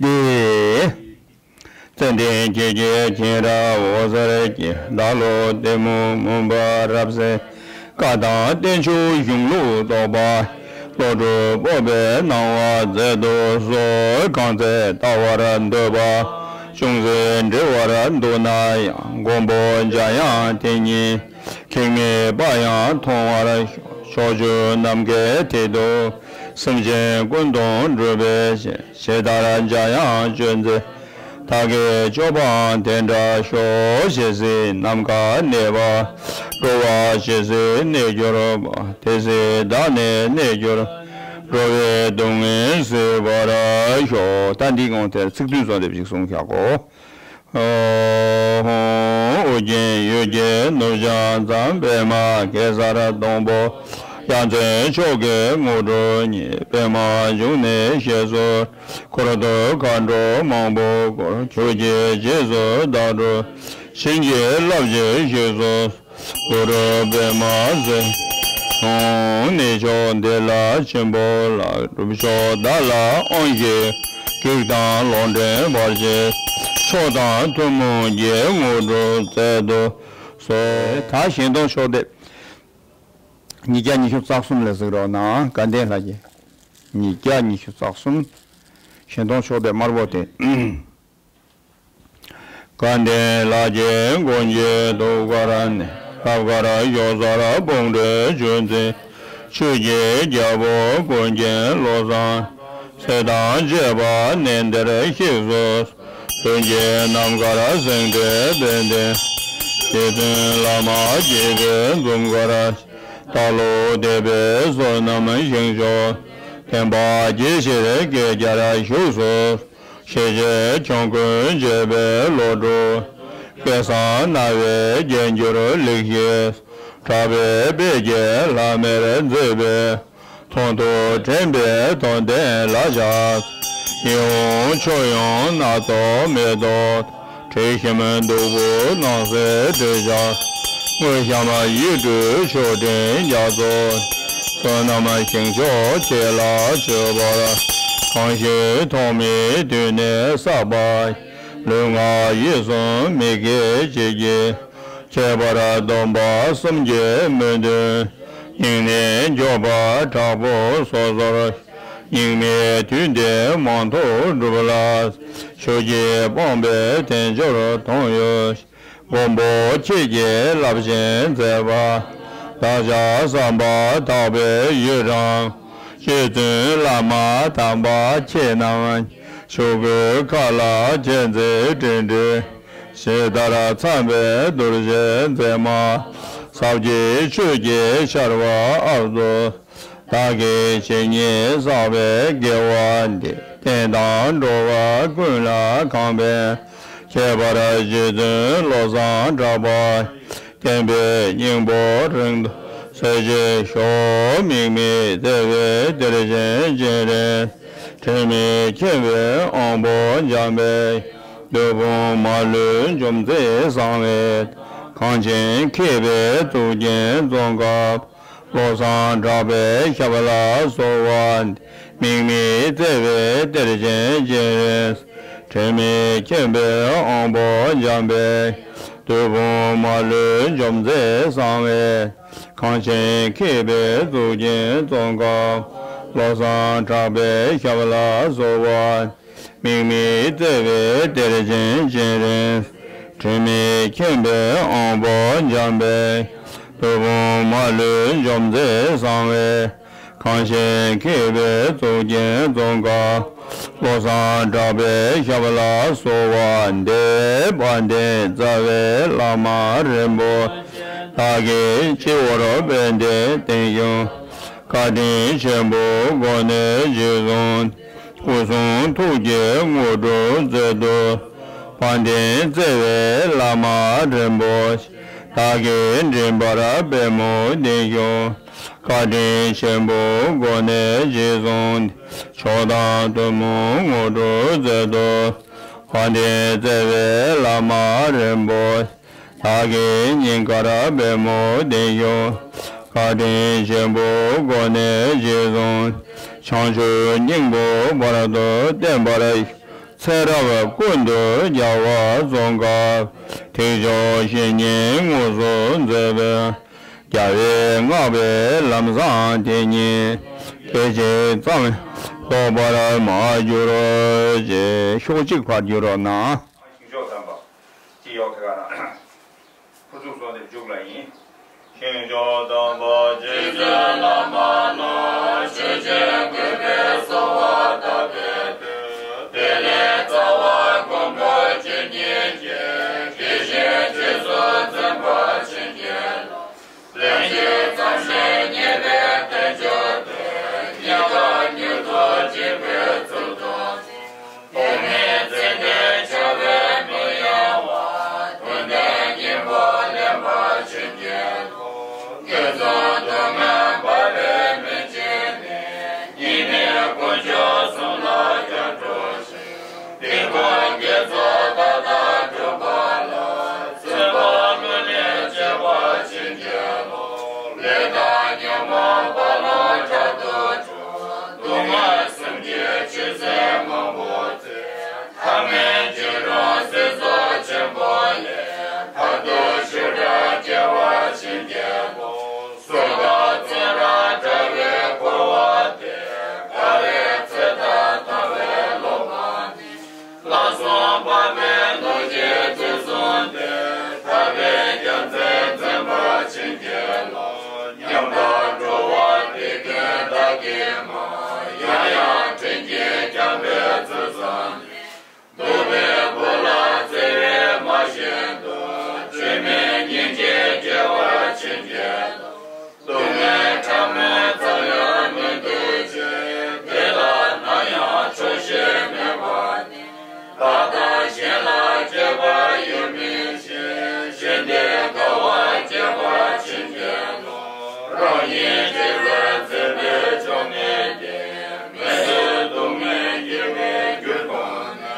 དྷཱིཿ་ཙནྡན་གྱི་རྒྱན་གྱིས་བརྒྱན་རབ་འོད་ཟེར་གྱིས། བདག་བློ་གཏི་མུག་མུན་པ་རབ་བསལ། བཀའ་དང་བསྟན་བཅོས་གཞུང་ལུགས་རྟོགས་པ། བློ་གྲོས་སྤོབས་པའི་སྣང་བ་མཛད་དུ་གསོལ། གང་ཚེ་ལྟ་བར་འདོད་པ། ཅུང་ཟད་འདྲི་བར་འདུག་ན་ཡང་། མགོན་པོ་འཇམ་དབྱངས་དེ་ཉིད་ཀྱིས། མིག་མེད་པ་ཡང་མཐོང་བར་ཤོག། ཕྱོགས་བཅུ་ནམ་མཁའི་མཐིལ་དུ། སེམས་ཅན་ཀུན་དང་འགྲོ་བའི་ཞིང་། ཇི་ལྟར་འཇམ་དབྱངས་སྤྱོད་མཛད། བདག་གི་སྤྱོད་པའང་དེ་འདྲ་ཤོག། ཇི་སྲིད་ནམ་མཁའ་གནས་པ། འགྲོ་བ་ཇི་སྲིད་གནས་གྱུར་པ། དེ་སྲིད་བདག་ནི་གནས་གྱུར། འགྲོ་བའི་སྡུག་བསྔལ་སེལ་བར་ཤོག། ད་འདིའི་དགོངས་དེར་ཚིག་བདུན་གསོལ་འདེབས་ཤིག་གསུང་བཞག་གོ། ཨོ་ཧོ། ཨོ་རྒྱན་ཡུལ་གྱི་ནུབ་བྱང་མཚམས། པདྨ་གེ་སར་སྡོང་པོ། ཡ་མཚན་མཆོག་གི་དངོས་གྲུབ་བརྙེས། པདྨ་འབྱུང་གནས་ཞེས་སུ། འཁོར་དུ་མཁའ་འགྲོ་མང་པོས་བསྐོར། ཁྱོད་ཀྱི་རྗེས་སུ་བདག་འགྲོ། བྱིན་གྱིས་བརླབ་ཅིང་གཤེགས་སུ། གུ་རུ་པདྨ་འཛིན། ཨོ་གནས་མཆོག་འདི་ལ་ཆེན་པོ་ལགས། སྒྲུབ་མཆོག་བདག་ལ་དབང་བཞི། བགེགས་དང་ལོག་འདྲེན་བར་ཆད། མཆོག་དང་ཐུན་མོང་གི་དངོས་གྲུབ་སྩལ་དུ་གསོལ། ད་གཞན་སྟོང་ཕྱོགས་སྡེ། ཉིས་བརྒྱ་ཉི་ཤུ་རྩ་གསུམ་ལ་གཟིགས་རོགས་གནང་། དགའ་ལྡན་ལྷ་རྒྱལ། ཉིས་བརྒྱ་ཉི་ཤུ་རྩ་གསུམ། གཞན་སྟོང་ཕྱོགས་སྡེ་དམར་པོ་སྟེ། དགའ་ལྡན་ལྷ་རྒྱལ་མགོན་གྱི་ཐུགས་ཀར་གནས། ཐབས་མཁར་གཤོག་རྩལ་བོང་འདྲེ་ཆུ་འཛིན། ཆོས་ཀྱི་རྒྱལ་པོ་ཀུན་མཁྱེན་བློ་བཟང་། ཚེ་དང་བཅས་པ་གནས་འདིར་གཤེགས་སུ། མདུན་གྱི་ནམ་མཁར་སེང་བྲིས་དཔལ་ལྡན། རྗེ་བཙུན་བླ་མ་དགྱེས་པའི་འཛུམ་དཀར། ལྟ་ལོ་དད་པའི་བསོད་ནམས་ཞིང་མཆོག། བསྟན་པ་རྒྱས་ཕྱིར་བསྐལ་བརྒྱར་བཞུགས་སུ། ཞེས་བྱས་ཆོམ་རྐུན་བྱེད་པའི་བློ་གྲོས། སྐལ་བཟང་རྣ་བའི་རྒྱན་གྱུར་ལེགས་བཤད། གྲགས་པའི་དཔལ་གྱི་ལྷམ་མེར་མཛེས་པའི། མཐོང་ཐོས་དྲན་པའི་དོན་ལྡན་ལ་ཕྱག། ཡིད་འོང་ཆོས་དབྱིངས་སྣ་ཚོགས་མེ་ཏོག་དྲི་ཞིམ་བདུག་སྤོས་སྣང་གསལ་སྤྲོས་བཞག་དངོས་བཤམས་ཡིད་སྤྲུལ་མཆོད་སྤྲིན་རྒྱ་མཚོ། བསོད་ནམས་ཞིང་མཆོག་ཁྱེད་ལ་མཆོད་པར། གང་ཞིག་ཐོག་མེད་དུས་ནས་བསགས་པ། ལུས་ངག་ཡིད་གསུམ་མི་སྐྱེ་བྱེད་ཀྱི། ཁྱད་པར་སྡོམ་པ་གསུམ་གྱི་སྨོན་འདུན། སྙིང་ནས་འཇོག་པ་དྲག་པོ་སོ་སོར། སྙིགས་མའི་དུས་འདིར་མང་ཐོག་སྒྲུབ་ལ། ཆོས་ཀྱི་དཔང་པོས་དལ་འབྱོར་དོན་ཡོད། མགོན་པོ་ཁྱེད་ཀྱིས་རླབས་ཆེན་མཛད་པ། བདག་ཅག་བསམ་པ་ཐག་པའི་ཡུལ་དང་། རྗེ་བཙུན་བླ་མ་དམ་པ་ཁྱེད་རྣམས། ཆོས་སྐུའི་མཁའ་ལ་མཁྱེན་བརྩེ་སྤྲིན་འདྲའི། ཇི་ལྟར་འཚམས་པའི་གདུལ་བྱའི་མཛེས་མ། ཟབ་རྒྱས་ཆོས་ཀྱི་ཆར་པ་ཨབ་སོ། བདག་གིས་ཇི་སྙེད་བསགས་པའི་དགེ་བ་འདིས། བསྟན་དང་འགྲོ་བ་ཀུན་ལ་གང་ཕན། ཁྱད་པར་རྗེ་བཙུན་བློ་བཟང་གྲགས་པ། བསྟན་པའི་སྙིང་པོ་རིང་དུ་གསལ་བྱེད་ཤོག་དམིགས་མེད་བརྩེ་བའི་གཏེར་ཆེན་སྤྱན་རས། དྲི་མེད་མཁྱེན་པའི་དབང་པོ་འཇམ་དཔལ། བདུད་དཔུང་མ་ལུས་འཇོམས་མཛད་གསང་བའི། གངས་ཅན་མཁས་པའི་གཙུག་རྒྱན་ཙོང་ཁ་པ། བློ་བཟང་གྲགས་པའི་ཞབས་ལ་གསོལ་བ་འདེབས། དམིགས་མེད་བརྩེ་བའི་གཏེར་ཆེན་སྤྱན་རས། དྲི་མེད་མཁྱེན་པའི་དབང་པོ་འཇམ་དཔལ། བདུད་དཔུང་མ་ལུས་འཇོམས་མཛད་གསང་བའི། གངས་ཅན་མཁས་པའི་གཙུག་རྒྱན་ཙོང་ཁ་པ། བློ་བཟང་གྲགས་པའི་ཞབས་ལ་གསོལ་བ། དམིགས་མེད་བརྩེ་བའི་གཏེར་ཆེན་སྤྱན་རས། དྲི་མེད་མཁྱེན་པའི་དབང་པོ་འཇམ་དཔལ། བདུད་དཔུང་མ་ལུས་འཇོམས་མཛད་གསང་བའི། གངས་ཅན་མཁས་པའི་གཙུག་རྒྱན་ཙོང་ཁ་པ། བློ་བཟང་གྲགས་པའི་ཞབས་ལ་གསོལ་བ་འདེབས། དཔལ་ལྡན་རྩ་བའི་བླ་མ་རིན་པོ་ཆེ། བདག་གི་སྤྱི་བོར་པད་ཟླའི་སྟེང་བཞུགས། བཀའ་དྲིན་ཆེན་པོའི་སྒོ་ནས་རྗེས་བཟུང་། སྐུ་གསུང་ཐུགས་ཀྱི་དངོས་གྲུབ་སྩལ་དུ། དཔལ་ལྡན་བརྩེ་བའི་བླ་མ་རིན་པོ་ཆེ། བདག་གིས་མགྲིན་པར་པད་མོ་འདི་ཞུ། བཀའ་དྲིན་ཆེན་པོའི་སྒོ་ནས་རྗེས་བཟུང་སྟེ། མཆོག་དང་ཐུན་མོང་དངོས་གྲུབ་སྩལ་དུ། དཔལ་ལྡན་བརྩེ་བའི་བླ་མ་རིན་པོ་ཆེ། བདག་གི་སྙིང་གར་པད་མོ་འདི་ཞུ། བཀའ་དྲིན་ཆེན་པོའི་སྒོ་ནས་རྗེས་བཟུང་། བྱང་ཆུབ་སྙིང་པོ་བར་དུ་བརྟན་པར་ཤོག། ཚེ་རབས་ཀུན་ཏུ་རྒྱལ་བ་ཙོང་ཁ་པ། ཐེག་མཆོག་བཤེས་གཉེན་དངོས་སུ་མཛད་པའི། རྒྱལ་བས་བསྔགས་པའི་ལམ་བཟང་དེ་ཉིད། སྐད་ཅིག་ཙམ་རྟོགས་པར་མ་གྱུར་ཅིག། ཤོག་གཅིག་ཕར་བསྒྱུར་རོགས་གནང་། ཤིང་མཆོག་དམ་པ། ཅི་ཡོག་ཁ་ག་ན། ཕུར་ཚུགས་སོང་སྟེ་བཞུགས་ལ་ཡིན། ཤིང་མཆོག་དམ་པ་རྗེ་བཙུན་བླ་མ་ལ། ཆོས་ཀྱི་གུས་པས་གསོལ་བ་བཏབ་པའི་མཐུས། དེ་ལས་རྩ་བ་མགོན་པོ་ཇི་སྙེད་ཀྱིས། དེ་བཞིན་རྗེས་སུ་འཛིན་པར་བྱིན་གྱིས་རློབས། ལན་གཅིག་ཙམ་ཞིག་མཉེས་པའི་རྟེན་མཆོག་ཏུ། སྙན་གྲགས་མྱུར་དུ་འཇིག་པའི་ཚུལ་དུ། དེ་ནས་ཚེ་འདིར་བྱ་བའི་མི་གཡེང་བ། དོན་ལྡན་སྙིང་པོ་ལེན་པར་བྱིན་གྱིས་རློབས། ངན་སོང་སྡུག་བསྔལ་འབར་བའི་མུ་ཁྱུད་ནས། སྙིགས་མའི་དཀོན་མཆོག་གསུམ་ལ་སྐྱབས་འགྲོ་ཞིང་། དེ་ཀུན་དགེ་ཚོགས་མཐའ་དག་འགྲུབ་པ་ལ། བརྩོན་པ་ཀུན་ལས་བྱེད་པར་བྱིན་གྱིས་རློབས། ལས་དང་ཉོན་མོངས་རྦ་ཀློང་དྲག་ཏུ་འཁྲུགས། སྡུག་བསྔལ་གསུམ་གྱི་ཆུ་སྲིན་མང་པོ་བཙོས། ཐ་མལ་འཇིགས་རུང་ཟས་གཙོ་ཆེན་པོ་ལས། མཐར་ཐུག་ཤུགས་དྲག་སྐྱེ་བར་བྱིན་གྱིས་རློབས། སྲོག་དང་བཙོན་རར་བྲལ་བའི་འཁོར་བ་འདིར། དཀའ་ལས་ཚེ་མཐའ་བསགས་པའི་བློ་ཕམ་ནས། ལམ་སྲོལ་འཕགས་མའི་ལུགས་ཀྱི་དུས་གསུམ་འདིར། ཐར་པའི་རྒྱལ་མཚན་འཛིན་པར་བྱིན་གྱིས་རློབས། ཉམ་ཐག་འགྲོ་བ་སྡིག་ཅན་བདག་གིས་མ། ཡང་ཡང་དྲིན་གྱིས་བསྐྱངས་པའི་ཚུལ་བསམ་ནས། སྡུག་པའི་བུ་ལ་བརྩེ་བས་མ་བཞེད་དོ། བཅོས་མིན་སྙིང་རྗེ་སྐྱེ་བར་བྱིན་གྱིས་རློབས། སྡུག་བསྔལ་ཕྲ་མོའི་རྩ་བའི་མུ་སྟེགས་ཅན། དེ་ལ་ནམ་ཡང་ཆོག་ཤེས་མེད་པ་ནས། བདག་དང་གཞན་ལ་གཅེས་པར་ཡིད་མི་བྱེད། གཞན་བདེ་དགའ་བར་སྤྱད་པར་བྱིན་གྱིས་རློབས། རང་ཉིད་དྲི་ཟར་འཛིན་པའི་ཕྱོགས་ནས་བསྡད། མི་བཟོད་སྡུག་བསྔལ་སྐྱེ་བའི་རྒྱུ་མཐོང་ནས།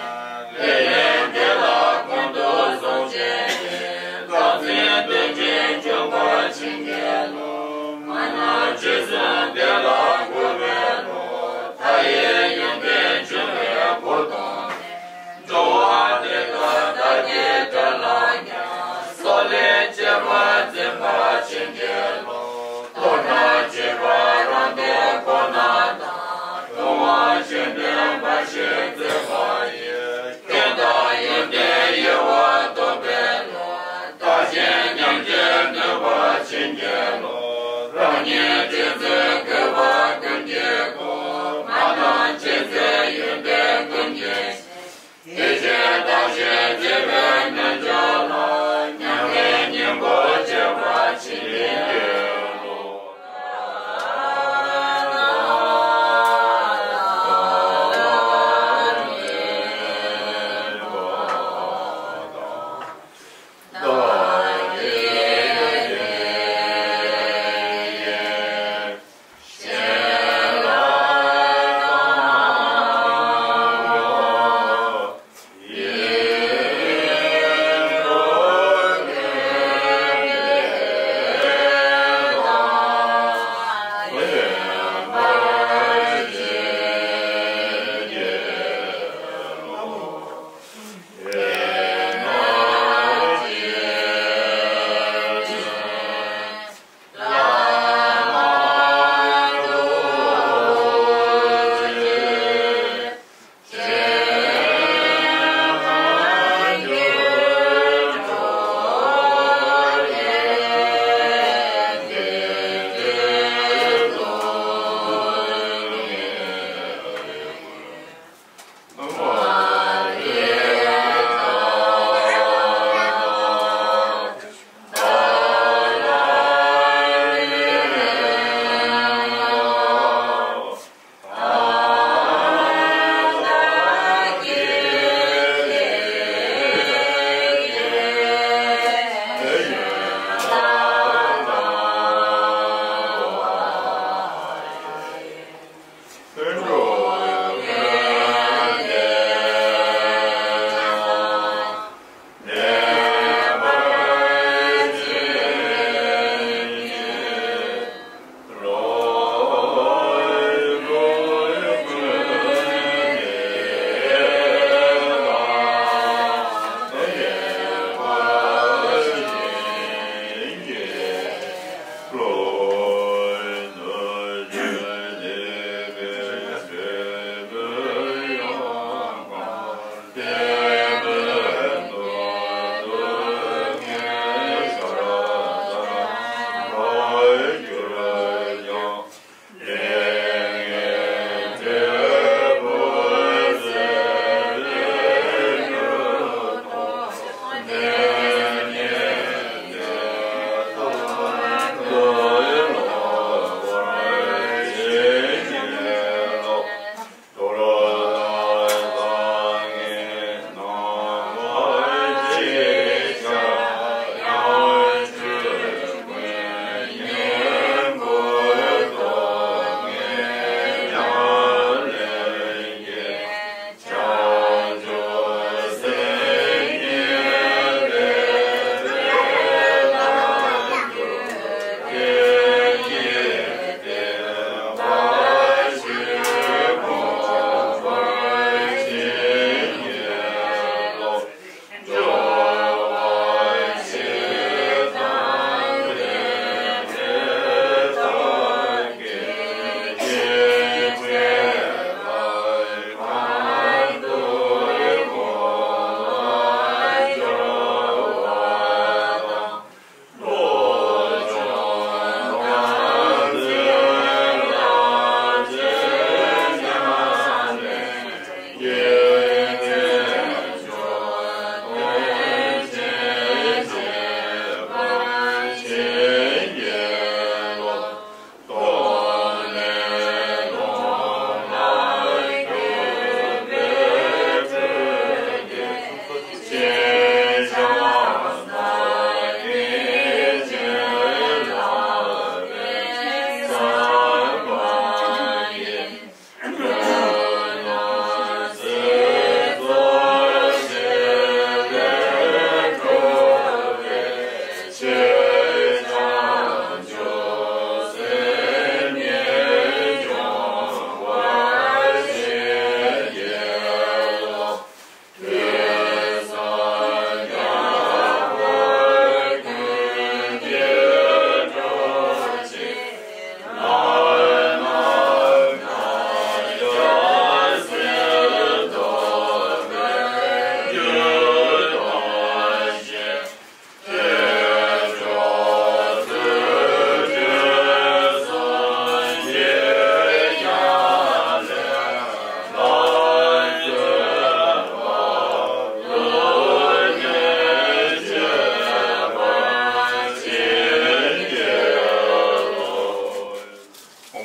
ལས་ངན་དེ་ལ་ཀུན་ཏུ་སྲུང་བྱེད་པའི། བདག་འཛིན་གདོན་བགེགས་འཇོམས་པར་བྱིན་གྱིས་རློབས། མ་ནམ་རྗེ་བཙུན་དེ་ལ་མགོ་བོས་བསླུ། མཐའ་ཡས་ཡོན་ཏན་འབྱུང་བའི་གོ་ཐོབ་ནས། འགྲོ་བ་དེ་དག་བདག་གི་དགྲ་ལ་ཡང་། སྲོག་ལས་གཅེས་པར་འཛིན་པར་བྱིན་གྱིས་རློབས། མཐོང་སྣང་བྱེད་པ་རང་དོན་ཁོ་ན་དང་། ལྟུང་བ་གཞན་དོན་མ་ཤེས་བརྩེ་བ་ཡིས། སྐྱོན་དང་ཡོན་ཏན་དབྱེ་བ་རྟོགས་པའི་བློ། བདག་གཞན་མཉམ་བརྗེར་ནུས་པར་བྱིན་གྱིས་རློབས། རང་ཉིད་དྲིན་ཅན་གུས་པ་ཀུན་གྱི་སྒོ། མ་ནམ་རྗེ་བཙུན་ཡོན་ཏན་ཀུན་གྱི་ཞིང་། དེ་བཞིན་བདག་གཞན་བརྗེ་བའི་རྣལ་འབྱོར་ལ། མྱ་ངན་སྙིང་པོར་བྱེད་པར་བྱིན་གྱིས་རློབས།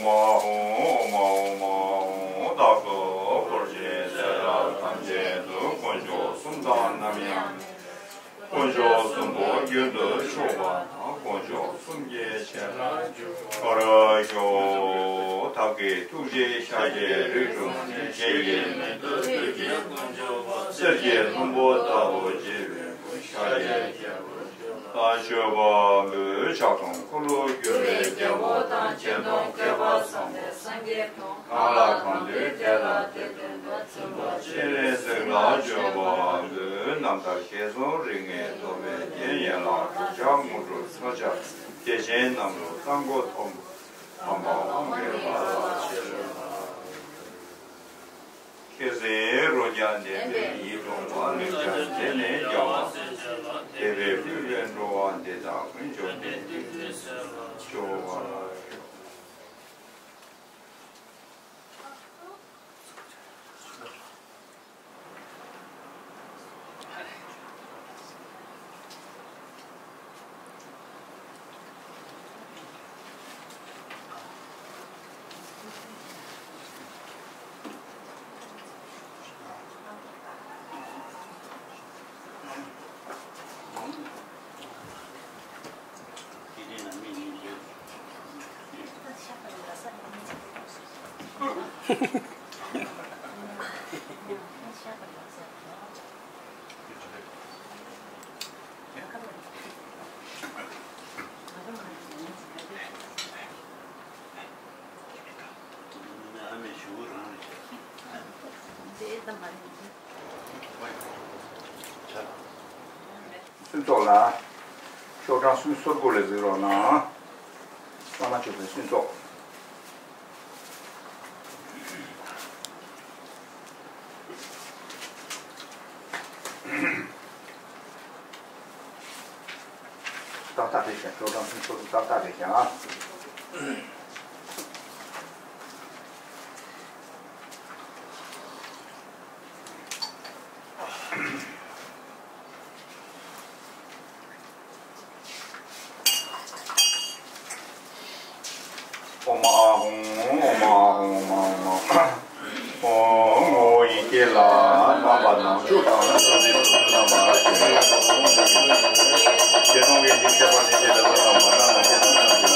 ཨོཾ་ཨོཾ་ཨོཾ་ཨོཾ། བདག་སོགས་འཁོར་བཅས་ཚེ་རབས་ཐམས་ཅད་དུ་དཀོན་མཆོག་གསུམ་དང་ནམ་ཡང་དཀོན་མཆོག་གསུམ་པོ་རྒྱུན་དུ་འཁྱུག་པ་དང་དཀོན་མཆོག་གསུམ་གྱི་བྱིན་རླབས་འཇུག་པར་ཤོག་བདག་གི་ཐུགས་རྗེས་ཤཱཀྱའི་རིགས་དྲུག་ནས་གཞན་གྱིས་མི་ཐུབ་ཐུགས་ཀྱི་དཀོན་མཆོག་གསེར་གྱི་ལྷུན་པོ་ལྟ་བུ་བརྗིད་པའི་སྐུ་ཤཱཀྱའི་རྒྱལ་པོར་ལ་མཆོད་པ་འབུལ། ཕྱག་སྟོང་འཁོར་ལོ་སྒྱུར་བའི་རྒྱལ་པོ་དང་། གཅེས་སྟོང་བསྐལ་པ་བཟང་པོ་སངས་རྒྱས་དང་། གང་ལ་གང་འདུལ་དེ་ལ་དེ་སྟོན་པ། བཙུན་པ་སྤྱན་རས་གཟིགས་ལ་མཆོད་པ་འབུལ། རྣམ་ཐར་རྒྱས་གསུང་རིགས་ལྔའི་མདོ་སྨད་རྒྱན། ཡན་ལག་དྲུག་ཅུ་དངོས་གྲུབ་ཚར་བཅད་བདེ་ཆེན་རྣམས་ལ་གསང་སྒོ་ཐོབ། དམ་པ་དབང་གི་བླ་མ་ཆེ་ལ། ཁྱེད་ཚོའི་རོ་བརྒྱ་ལྡན་པའི་ཡིད་འོང་བ་ལེགས་སྦྱར་དེ་ནས་རྒྱལ་བ་སྲས་བཅས་ལ་དད་པས་ཕུལ་བའི་འགྲོ་བ་འདི་དག་ཀུན་འབྱུང་ལྡན་འདི་ཉིད་སྩོལ་བར་ཤོག་གསུང་ཚོགས་ལ། ཤོག་གྲངས་སུམ་ཅུ་སོ་དགུ་ལ་གཟིགས་རོགས་གནང་། བླ་མ་མཆོད་པའི་གསུང་ཚོགས། ཏག་ཏག་རེད་ཤག་ཤོག་གྲངས་སུམ་ཅུ་སོ་དགུ་ཏག་ཏག་རེད་ཤག་ཨོཾ་ཨཱཿཧཱུྃ། ཨོཾ་ཨཱཿཧཱུྃ། ཨོཾ་ཨཱཿཧཱུྃ། ཨོཾ། ངོ་བོ་ཡི་གེ་ལ་རྣམ་པ་ནང་བཅུད་དང་ཐུགས་རྗེ་ཐུགས་རྣམ་པ་ཞེས་བདེ་སྟོང་གི་གཞི་ཁྱད་པར་ནི་ཞེས་བྱ་བ་དང་། མ་ན་ན་ཞེས་བྱ་བ་དང་།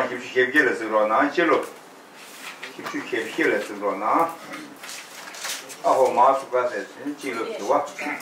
བཞི་བཅུ་ཞེ་བརྒྱད་ལ་གཟིགས་རོགས་གནང་། སྤྱི་ལོ། བཞི་བཅུ་ཞེ་བརྒྱད་ལ་གཟིགས་རོགས་གནང་། ཨ་ཧོ། མ་སུ་ཀ་ཟེར་ཟིན་སྤྱི་ལོ་བཞི་བ།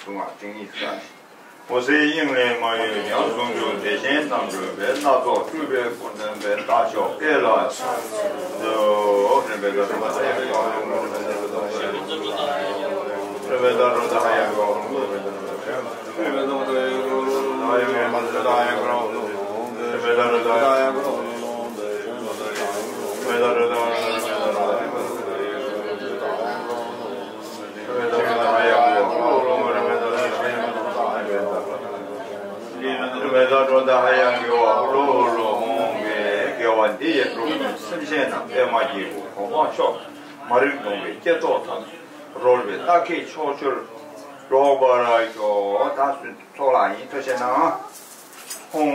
ལྔ་ཅིང་ཡིག་ས། འོད་ཟེར་དབྱིངས་ལས་མ་གཡོས་ཀྱང་། ཟུང་འཇུག་བདེ་ཆེན་རྣམ་གྲོལ་བའི། སྣ་ཚོགས་སྤྲུལ་པའི་སྐུ་འདྲེན་པའི། དལ་འབྱོར་དཔལ་ལ་ཕྱག་འཚལ་ལོ། དགེ་བ་འདི་ཡིས་འགྲོ་ཀུན་སེམས་ཅན་རྣམས། པདྨ་རྒྱལ་པོ་གོ་འཕང་མཆོག་མ་རིག་གདུང་བའི་བསྐྱེད་རྫོགས་ཐམས་ཅད། རོལ་པའི་རྟ་སྐད་ཕྱོགས་བཅུར་སྒྲོག་པར་ཤོག་ད་གསུང་ཚོགས་ལ་ཡིན་ཐུགས་ཆེ་གནང་། ཨོཾ་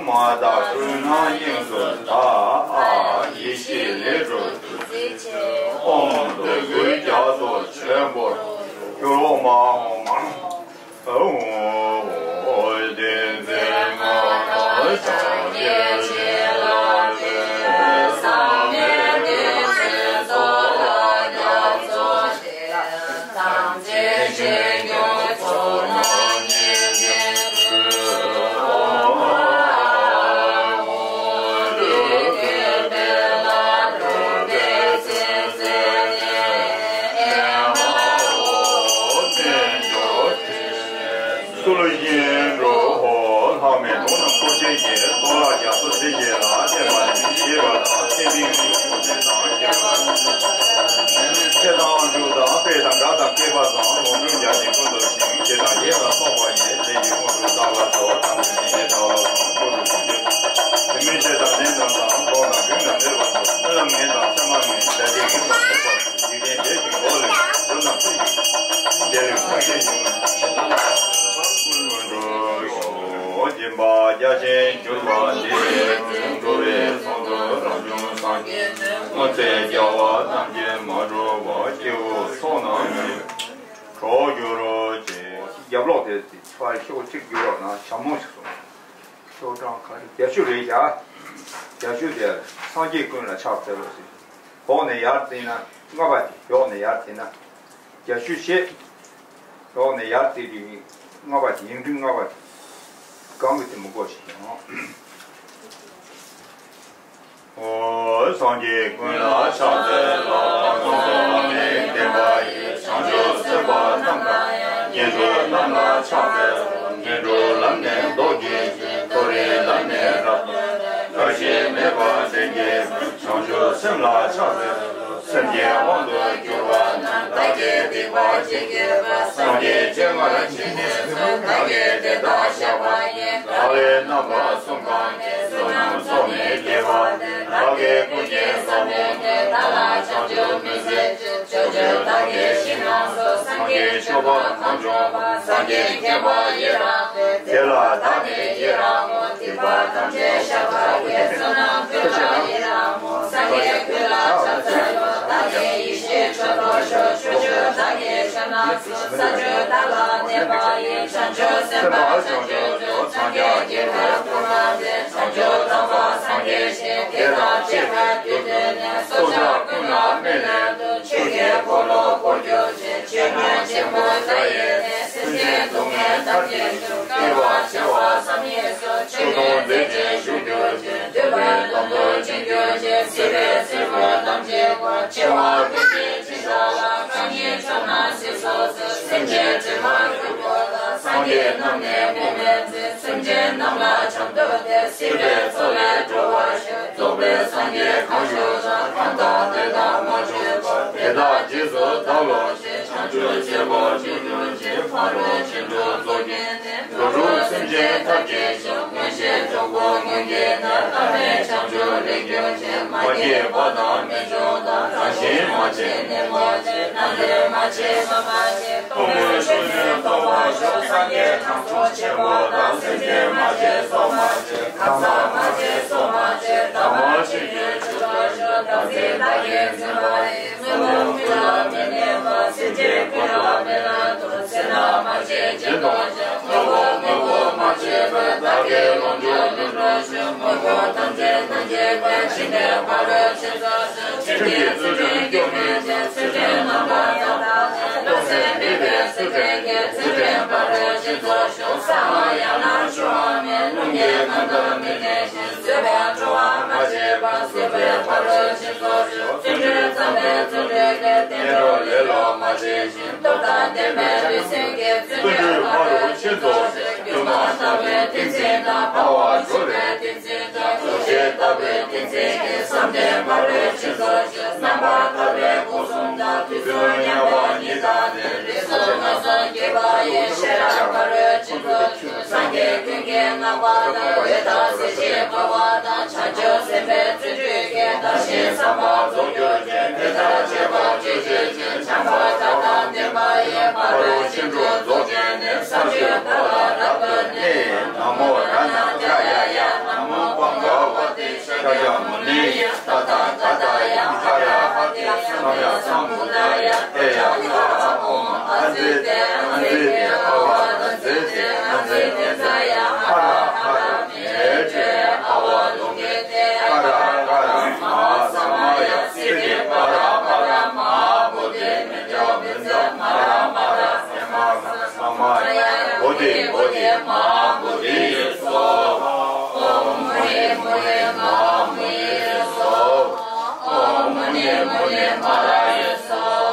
མ་དག་ཀུན་སྣང་དབྱིངས་སུ་གདའ། ཨཱཿ་ཡེ་ཤེས་ལས་གྲུབ་ཐུགས་རྗེ་ཆེ། ཨོཾ་བདུད་ཀྱི་རྒྱ་མཚོ་ཆེན་པོར་གྱུར་ཨོཾ་ཨཱཿཧཱུྃ་མ། ཨོཾ་ཏདྱ་ཐཱ། སུ་ལ་ཡིན་འགྲོ་ཧོ། ལྷག་མེད་དོན་རྣམས་རྟོགས་བྱེད་ཀྱི། གཙུག་ལག་རྒྱ་མཚོ་འདི་ཉིད་ལ་བརྟེན་པ་ནི། ཞེས་པ་དང་། ཏན་ཏིག་ནི་ཁོ་ཚེ་དང་བརྒྱ། ཚེ་དང་མཇུག་དང་། དཔེ་དང་སྒྲ་དང་བསྐལ་པ་དང་། ལོངས་སྤྱོད་རྒྱ་ཆེན་ཀུན་ཏུ་ཞིང་། ཞེས་དང་། ཡས་ལ་སོགས་པ་ཡི། ལས་ཀྱི་དངོས་གྲུབ་བདག་ལ་སྩོལ། ཐམས་ཅད་ཞིང་གི་བདག་ལ་སྩོལ། འགྲོ་དྲུག་སེམས་ཀྱི། དེ་མིན་ཆོས་དང་ལྡན་རྣམས་དང་། གདོན་དང་རྒྱུན་དང་ནོར་བ་དང་། སྨོན་ལམ་ངན་དང་ཚད་མ་ངན། བྱ་བྱེད་ངན་དང་ཚོགས་པ་དང་། འཇིག་རྟེན་བདེ་ཞིང་འགྲོ་བ་ལེགས། འགྲོ་རྣམས་ཚེ་ཞིང་རྒྱལ་བའི་ཁུངས་སྐྱེལ་འབྱུང་བའི། སྦྱིན་པ་རྒྱ་ཆེན་གྱུར་པ་འདི། འགྲོ་བའི་ཚོགས་འདུ་རབ་བྱུང་སངས་རྒྱས། སྔོན་ཚེ་རྒྱལ་བ་རྣམས་ཀྱིས་མ་གྲུབ་པ། སྐྱེ་བོའི་ཚོགས་རྣམས་ཀྱིས་གྲུབ་གྱུར་ཅིག་རྒྱབ་ལོགས་དེ་ཕར་ཤོག་གཅིག་བསྒྱུར་རོགས་གནང་། ཞྭ་མོ་ཞིག་སོང་། ཤོག་གྲངས་ག་རེ། བརྒྱད་ཅུ་རེད་ཡ། བརྒྱད་ཅུ་དེ་སངས་རྒྱས་ཀུན་ལ་ཕྱག་འཚལ་ལོ་ཟེར། འོག་ནས་ཡར་བཏིང་ན་ལྔ་པ་དེ། འོག་ནས་ཡར་བཏིང་ན་བརྒྱད་ཅུ་བྱས། འོག་ནས་ཡར་བཏིང་དུས་ལྔ་པ་དེ། ཡིག་འབྲུ་ལྔ་པ་དེ། གང་གི་དེ་མི་དགོས་ཤིག་ཡང་། ཨོ། སངས་རྒྱས་ཀུན་ལ་ཕྱག་འཚལ་ལོ། སྟོང་གསུམ་ལ་མི་བརྟེན་པ་ཡི། བྱང་ཆུབ་སེམས་དཔའ་རྣམས་དང་། ངན་འགྲོ་རྣམས་ལ་ཕྱག་འཚལ་ལོ། ངན་འགྲོའི་ལམ་ནས་བཟློག་གྱུར་ཅིང་། མཐོ་རིས་ལམ་ནས་རབ་ཏུ། རྒ་ཤི་མེད་པར་འདྲེན་གྱུར་ཅིང་། བྱང་ཆུབ་སེམས་ལ་ཕྱག་འཚལ་ལོ། སེམས་ཅན་དབང་དུ་གྱུར་པ་རྣམས། བདག་གིས་སྡིག་པ་ཅི་བགྱིས་པ། སངས་རྒྱས་སྤྱན་སྔར་བྱོན་ནས་སུ། བདག་གིས་དེ་ལྟར་བཤགས་པ་ཡིན། བདག་ལས་རྣམ་པ་གསུམ་གང་ནས། བསོད་ནམས་སོགས་ནི་བསྐྱེད་པ་དེས། བདག་གི་སྐུ་མཆེད་ཟབ་མོ་དེས། བདག་ལ་བྱང་ཆུབ་མི་བཟད་ཅིང་། ཕྱོགས་བཅུ་བདག་གི་ཞིང་རྣམས་སུ། སངས་རྒྱས་སྤྱོད་པ་གང་བྱུང་བ། སངས་རྒྱས་མཁྱེན་པ་ཡི་རང་བས། དེ་ལ་བདག་ནི་ཡི་རང་ངོ་། སྡིག་པ་ཐམས་ཅད་བཤགས་པ་ཡི། བསོད་ནམས་ཀུན་ལ་ཡི་རང་ངོ་། སངས་རྒྱས་ཀུན་ལ་ཕྱག་འཚལ་ལོ། བདག་ནི་ཡེ་ཤེས་མཆོག་ཏུ་ཤོག་ཕྱོགས་བཅུ་བདག་གི་ཞིང་རྣམས་སུ། ས་བཅུ་བདག་ལ་གནས་པ་ཡི། བྱང་ཆུབ་སེམས་དཔའ་བྱང་ཆུབ་ཏུ། སངས་རྒྱས་དགྱེས་པའི་སྐུ་མངའ་སྟེ། བྱང་ཆུབ་དམ་པ་སངས་རྒྱས་ཞེས། དེ་དང་བཅས་པའི་དུས་འདི་ནས། སྲོག་ཆགས་ཀུན་ལ་མི་ལན་དུ། ཆོས་ཀྱི་འཁོར་ལོ་བསྐོར་གྱུར་ཅིག་ཆོས་མངོན་ཆེན་པོའི་མཐའ་ཡས་ནས། སེམས་ཅན་སྡུག་བསྔལ་མཐར་ཐུག་ཕྱིར། སྐྱེ་བ་བྱེ་བ་བསམ་ཡས་སུ། ཆོས་དུང་འདི་ནི་བཞུ་གྱུར་ཅིག་འདུས་པའི་གདོང་དུ་བཅིངས་གྱུར་ཅིག་སྲིད་པའི་ཚེ་འཕོས་ཐམས་ཅད་ཀུན། འཆི་བ་ཀུན་གྱི་འཆིང་བྱ་ལ། བདག་ཉིད་ཕྱག་ན་བསིལ་སོགས་སུ། སེམས་ཅན་དྲི་མ་གོས་གྱུར་ལ། སངས་རྒྱས་རྣམས་ནི་མུ་མེད་བརྩེ། སེམས་ཅན་རྣམས་ལ་བྱམས་མདོར་བསྟན། སྲིད་པའི་མཚོ་ལས་སྒྲོལ་བར་ཤོག་རྫོགས་པའི་སངས་རྒྱས་གང་བཞུགས་ན། གང་དག་དེ་དག་མ་བྱོན་པར། དེ་དག་རྗེས་སུ་བདག་སློབ་ཅིང་། བྱང་ཆུབ་སེམས་དཔའ་སྤྱོད་གྱུར་ཅིག་ཕ་རོལ་ཕྱིན་དྲུག་རྫོགས་བརྒྱད་ནས། འགྲོ་དྲུག་སེམས་ཅན་ཐར་བྱེད་ཤོག་མངོན་ཤེས་གྲོགས་པོ་མངོན་གྱུར་ནས། ཐར་པའི་བྱང་ཆུབ་ལེགས་གྱུར་ཅིག་མ་སྐྱེས་པ་དང་མི་འབྱུང་དང་། རང་བཞིན་མ་སྐྱེས་ནས་མ་སྐྱེས། རྣམ་འདྲེན་མ་སྐྱེས་པ་མ་སྐྱེས། སྟོང་པའི་ཆོས་ཉིད་རྟོགས་པར་ཤོག་སངས་རྒྱས་དང་ཆོས་ཆེན་པོ་དང་། སེམས་ཅན་མ་སྐྱེས་སོགས་མ་སྐྱེས། གང་ཟག་མ་སྐྱེས་སོགས་མ་སྐྱེས། བདག་མ་སྐྱེས་རྒྱུར་གྱུར་པར་ཤོག་བདག་འཛིན་བདག་གིར་འཛིན་པ་ཡི། དངོས་པོ་ཀུན་ལ་མི་གནས་པ། སེམས་ཅན་ཀུན་ལ་མི་སླུ་ཐུབ། ཚེ་ན་མ་སྐྱེས་སྦྱིན་གཏོང་བྱ། དངོས་པོ་དངོས་པོ་མ་སྐྱེས་པར། བདག་གི་ལོངས་སྤྱོད་ལུས་འགྲུབ་ཤོག་དངོས་པོ་ཐམས་ཅད་མ་སྐྱེས་པར། འཇིག་རྟེན་ཕ་རོལ་ཕྱིན་རྫོགས་ཤོག་ཁྱིམ་གྱི་ཚུལ་ཁྲིམས་སྐྱོན་མེད་ཅིང་། ཚུལ་ཁྲིམས་རྣམ་པར་དག་པ་དང་། སྟོབས་ མེད་པའི་ཚུལ་ཁྲིམས་ཀྱི་ཚུལ་ཁྲིམས་ཕ་རོལ་ཕྱིན་རྫོགས་ཤོག །གསང་བ་ཡང་ན་ཆུ་བ་མེ་རླུང་གི་ཁམས་དུ་མི་གནས་ཤིང་། བཟོད་པའི་སྤྲོ་བ་མ་བྱེད་པར་བཟོད་པའི་ཕ་རོལ་ཕྱིན་རྫོགས་ཤོག །བརྩོན་འགྲུས་བརྩམས་པའི་བརྩོན་འགྲུས་ཀྱི་བསྟན་འགྲོ་ལེ་ལོ་མ་བྱེད་ཅིང་། སྟོབས་དང་ལྡན་པའི་ལུས་སེམས་ཀྱི་བརྩོན་འགྲུས་ཕ་རོལ་ཕྱིན་རྫོགས་ཤོག །སྒྱུ་མ་ལྟ་བུའི་ཏིང་འཛིན་དང་། འཕར་བ་སྒྲོལ་བའི་ཏིང་འཛིན་དང་། རྡོ་རྗེ་ལྟ་བུའི་ཏིང་འཛིན་གྱིས་བསམ་གཏན་ཕ་རོལ་ཕྱིན་རྫོགས་ཤོག །རྣམ་པར་ཐར་པའི་སྒོ་གསུམ་དང་། དུས་གསུམ་མཉམ་པ་ཉིད་དང་ནི། རིགས་གསུམ་རྣམ་གསུམ་གྱི་དཔལ་ཡེ་ཤེས་རབ་ཕ་རོལ་ཕྱིན་རྫོགས་ཤོག །སངས་རྒྱས་ཀུན་གྱི་བསྔགས་པ་དང་། འོད་དཔག་མཛད་ཅིང་འཕོ་བ་དང་། བྱང་ཆུབ་སེམས་དཔའི་བརྩོན་འགྲུས་ཀྱིས། བདག་གཞན་བསམ་པ་རྫོགས་གྱུར་ཅིང་། དེ་ལྟར་བྱེད་པར་གྱུར་ཅིག །ཅེས་བྱམས་པ་བརྡ་དང་ལྡན་པ་ཡིས། ཕ་རོལ་ཕྱིན་དྲུག་རྫོགས་བྱས་ནས། ས་བཅུའི་འཁོར་ལ་རབ་ཏུ་གནས། ན་མོ་རཏྣ་ཏྲ་ཡ་ཡ། ན་མོ་བྷ་ག་བ་ཏི་ཤཱཀྱ་མུ་ནི་ཡ། ཏདྱ་ཐཱ་ཏདྱ་ཡ་ཧ་ར་ཧ་ཏི་སམྱཀ་སཾ་བུདྡྷཱ་ཡ། ཨེ་ཡ་ཧ་ཨ་ཨོཾ་ཨ་ཛི་ཏེ་ཨ་ཛི་ཏེ་ཨ་བ་ཨ་ཛི་ཏེ་ཨ་ཛི་ཏེ་ཛ་ཡ་ཧ་ར་ཧ་ར་མེ་ཏྲེ་ཨ་བ་དུ་ཀེ་ཏེ་ཧ་ར་ཧ་ར་མ་ཧཱ་ས་མ་ཡ། སིདྡྷི་པ་ར་པ་ར་མ་ཧཱ་བོ་དྷི། མི་འགྱུར་བའི་མཛད་མ་ར་མ་ར་ས་མ་ཧཱ་ས་མ་ཡ། བོ་དྷི་བོ་དྷི་མ་ཧཱ་བོ་དྷི་ཡེ་སྭཱ་ཧཱ། ཨོཾ་མུ་ནི་མུ་ནི་མ་ཧཱ་མུ་ནི་ཡེ་སྭཱ་ཧཱ། ཨོཾ་མུ་ནི་མུ་ནི་མ་ར་ཡེ་སྭཱ་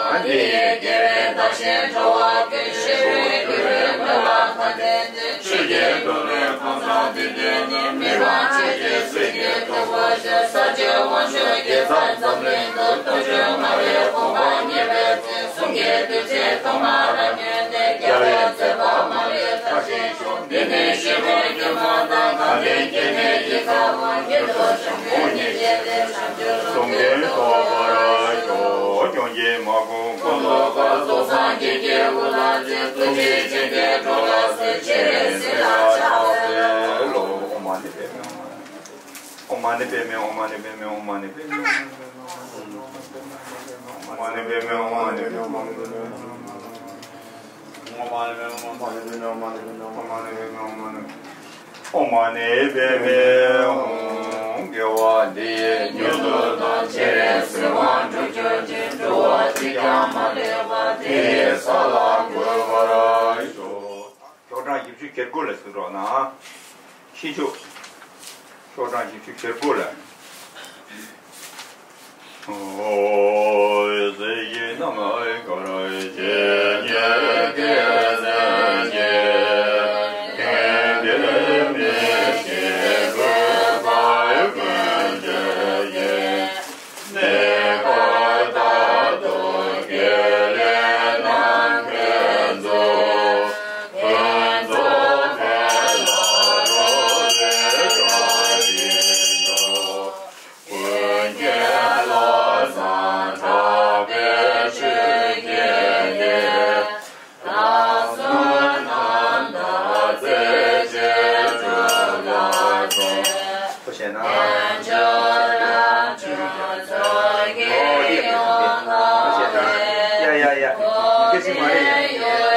ཧཱ། འདི་ཡིས་དགེ་བའི་བདག་གཞན་འགྲོ་བ་ཀུན། ཤེས་རིག་གྲོལ་བའི་མོས་པ་དང་ལྡན་ཏེ། ཆོས་ཀྱི་རྡོ་རིང་ཁང་བཟང་འདི་བརྒྱུད་ནས། མི་ཕམ་ཆོས་ཀྱི་སྲས་ཀྱི་ཐུ་བོ་ཆེ། ས་སྐྱ་དབང་ཕྱུག་གི་རྩ་འཛམ་གླིང་དུ། སྟོང་ཕྲག་ལྔ་བའི་དགོངས་པ་བརྙེས་པའི་ཚེ། གསུང་གི་བདུད་རྩི་ཐོག་མར་རབ་མྱོས་ཏེ། རྒྱལ་བའི་མཛད་པ་མ་ལུས་མཐར་ཕྱིན་ཤོག །འདི་ནི་ཤིང་ཕུག་སྒྱུ་མ་དང་། དགའ་ལྡན་སྐྱེ་གནས་ཀྱི་ས་བོན། ཡུལ་དུ་འབྱུང་ཁུངས་ཉིད་བྱས་ཏེ། བྱང་ཆུབ་གསུང་གིས་རྟོགས་པར་ཤོག །སྐྱོན་གྱིས་མ་གོས་ཀུན་ཏུ་དགའ་ཚོགས་སངས་རྒྱས་ཀྱི་སྐུ་ལ་བརྩེ། ཐུགས་རྗེ་ཅན་གྱི་འགྲོ་ལ་གསོལ། སྤྱན་རས་གཟིགས་ལ་ཕྱག་འཚལ་ལོ། ཨོཾ་མ་ཎི་པདྨེ་ཧཱུྃ། ཨོཾ་མ་ཎི་པདྨེ་ཧཱུྃ། ཨོཾ་མ་ཎི་པདྨེ་ཧཱུྃ། ཨོཾ་མ་ཎི་པདྨེ་ཧཱུྃ། ཨོཾ་མ་ཎི་པདྨེ་ཧཱུྃ། ཨོཾ་མ་ཎི་པདྨེ་ཧཱུྃ། ཨོཾ་མ་ཎི་པདྨེ་ཧཱུྃ། ཨོཾ་མ་ཎི་པདྨེ་ཧཱུྃ། ཨོཾ་མ་ཎི་པདྨེ་ཧཱུྃ། ཨོཾ་མ་ཎི་པདྨེ་ཧཱུྃ། དགེ་བ་འདི་ཡིས་མྱུར་དུ་བདག་སྤྱན་རས་གཟིགས་དབང་འགྲུབ་གྱུར་ཅིག །འགྲོ་བ་གཅིག་ཀྱང་མ་ལུས་པ། དེ་ཡི་ས་ལ་འགོད་པར་ཤོག །ཤོག་གྲངས་བཞི་བཅུ་ཞེ་དགུ་ལ་གཟིགས་རོགས་གནང་། ཤིང་ཆུ། ཤོག་གྲངས་བཞི་བཅུ་ཞེ་དགུ་ལ། ཡ་ཡ་ཡ། སྐད་ཆ་མ་རེད་ཡ། ཡ།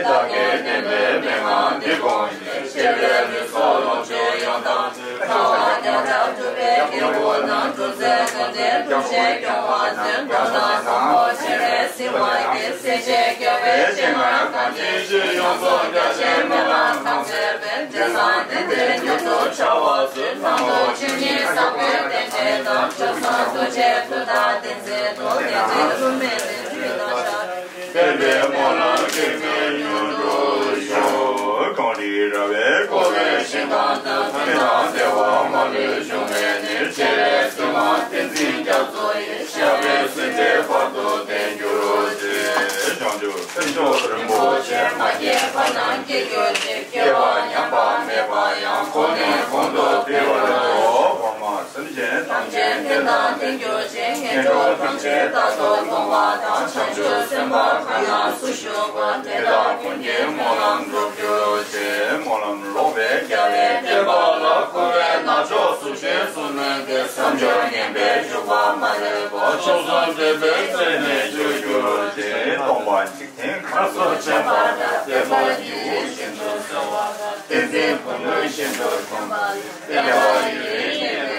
བདག་གིས་བསྟན་པའི་མན་ངག་འདི་དགོངས་ཤིག། ཆེ་བའི་ལུས་སྲོག་ལོངས་སྤྱོད་ཡོངས་བཏང་། ཕྲེང་བ་བརྒྱ་ཕྲག་གྲུབ་པའི་སྐྱེ་བོ་རྣམས། སྒྲུབ་རྫས་དངོས་འབྲེལ་སྒྲུབ་བྱེད་སྐྱོང་བར་བརྩོན། མགོན་དང་བཟང་པོ་སྤྱན་རས་གཟིགས་དབང་གིས། སྲས་བཅས་རྒྱལ་བའི་སྤྱན་སྔར་གང་མཆིས་ཤིག། ཡོངས་རྫོགས་རྒྱ་ཆེན་མེ་ལྷ་ཁང་མཛེས་པའི། འབྲས་བཟང་དེ་འདྲའི་མྱུར་དུ་འཆར་བར་མཛོད། ལྷ་མོ་ཆོས་ཉིད་བསགས་པའི་རྟེན་འབྲེལ་དང་། ཆོས་བཟང་ཐུགས་རྗེའི་མཐུ་དང་ལྡན་མཛད་དོ། དེ་འདྲའི་འབྲུ་མེད་ལས་རྒྱུད་ན་ཤར། བསྟན་པའི་སྨོན་ལམ་གེགས་མེད་མྱུར་འགྲུབ་ཤོག། གངས་རི་ར་བས་བསྐོར་བའི་ཞིང་ཁམས་དུ། ཕན་དང་བདེ་བ་མ་ལུས་འབྱུང་བའི་གནས། ཆེ་བའི་སྲིད་དབང་བསྟན་འཛིན་རྒྱ་མཚོ་ཡི། ཞབས་པད་སྲིད་མཐའི་བར་དུ་བརྟན་གྱུར་ཅིག། བྱང་ཆུབ་སེམས་མཆོག་རིན་པོ་ཆེ། མ་སྐྱེས་པ་རྣམས་སྐྱེ་གྱུར་ཅིག། སྐྱེ་བ་ཉམས་པ་མེད་པ་ཡང་། གོང་ནས་གོང་དུ་འཕེལ་བར་ཤོག། འོག་མ་སེམས་ཅན་ཐམས་ཅད་ལྡན་དང་ལྡན་གྱུར་ཅིག། ངན་འགྲོ་ཐམས་ཅད་རྟག་ཏུ་སྟོངས་པ་དང་། བྱང་ཆུབ་སེམས་དཔའ་གང་ན་སུ་བཞུགས་པ། དེ་དག་ཀུན་གྱི་སྨོན་ལམ་འགྲུབ་གྱུར་ཅིག། སྨོན་ལམ་ལོག་པའི་རྒྱལ་བའི་བསྟན་པ་ལ། འཁོར་བའི་ནག་ཕྱོགས་སུ་ཞིང་བཟུང་ནས་ཏེ། བསམ་སྦྱོར་ངན་པའི་འཇུག་པ་མ་ལུས་པ། མཆོག་གསུམ་འདྲེན་པའི་རྩེ་ནས་སྤྱོད་གྱུར་ཅིག། སྟོང་པ་འཇིག་རྟེན་གང་སར་འཁྱམས་པ་དང་། བདེན་པ་ཡིད་བཞིན་དུ་གསལ་བ་དང་། བསྟན་འཛིན་ཕུང་པོའི་ཞིང་དུ་འཁྱམས་པ། བསྟན་པ་ཡུན་རིང་གནས་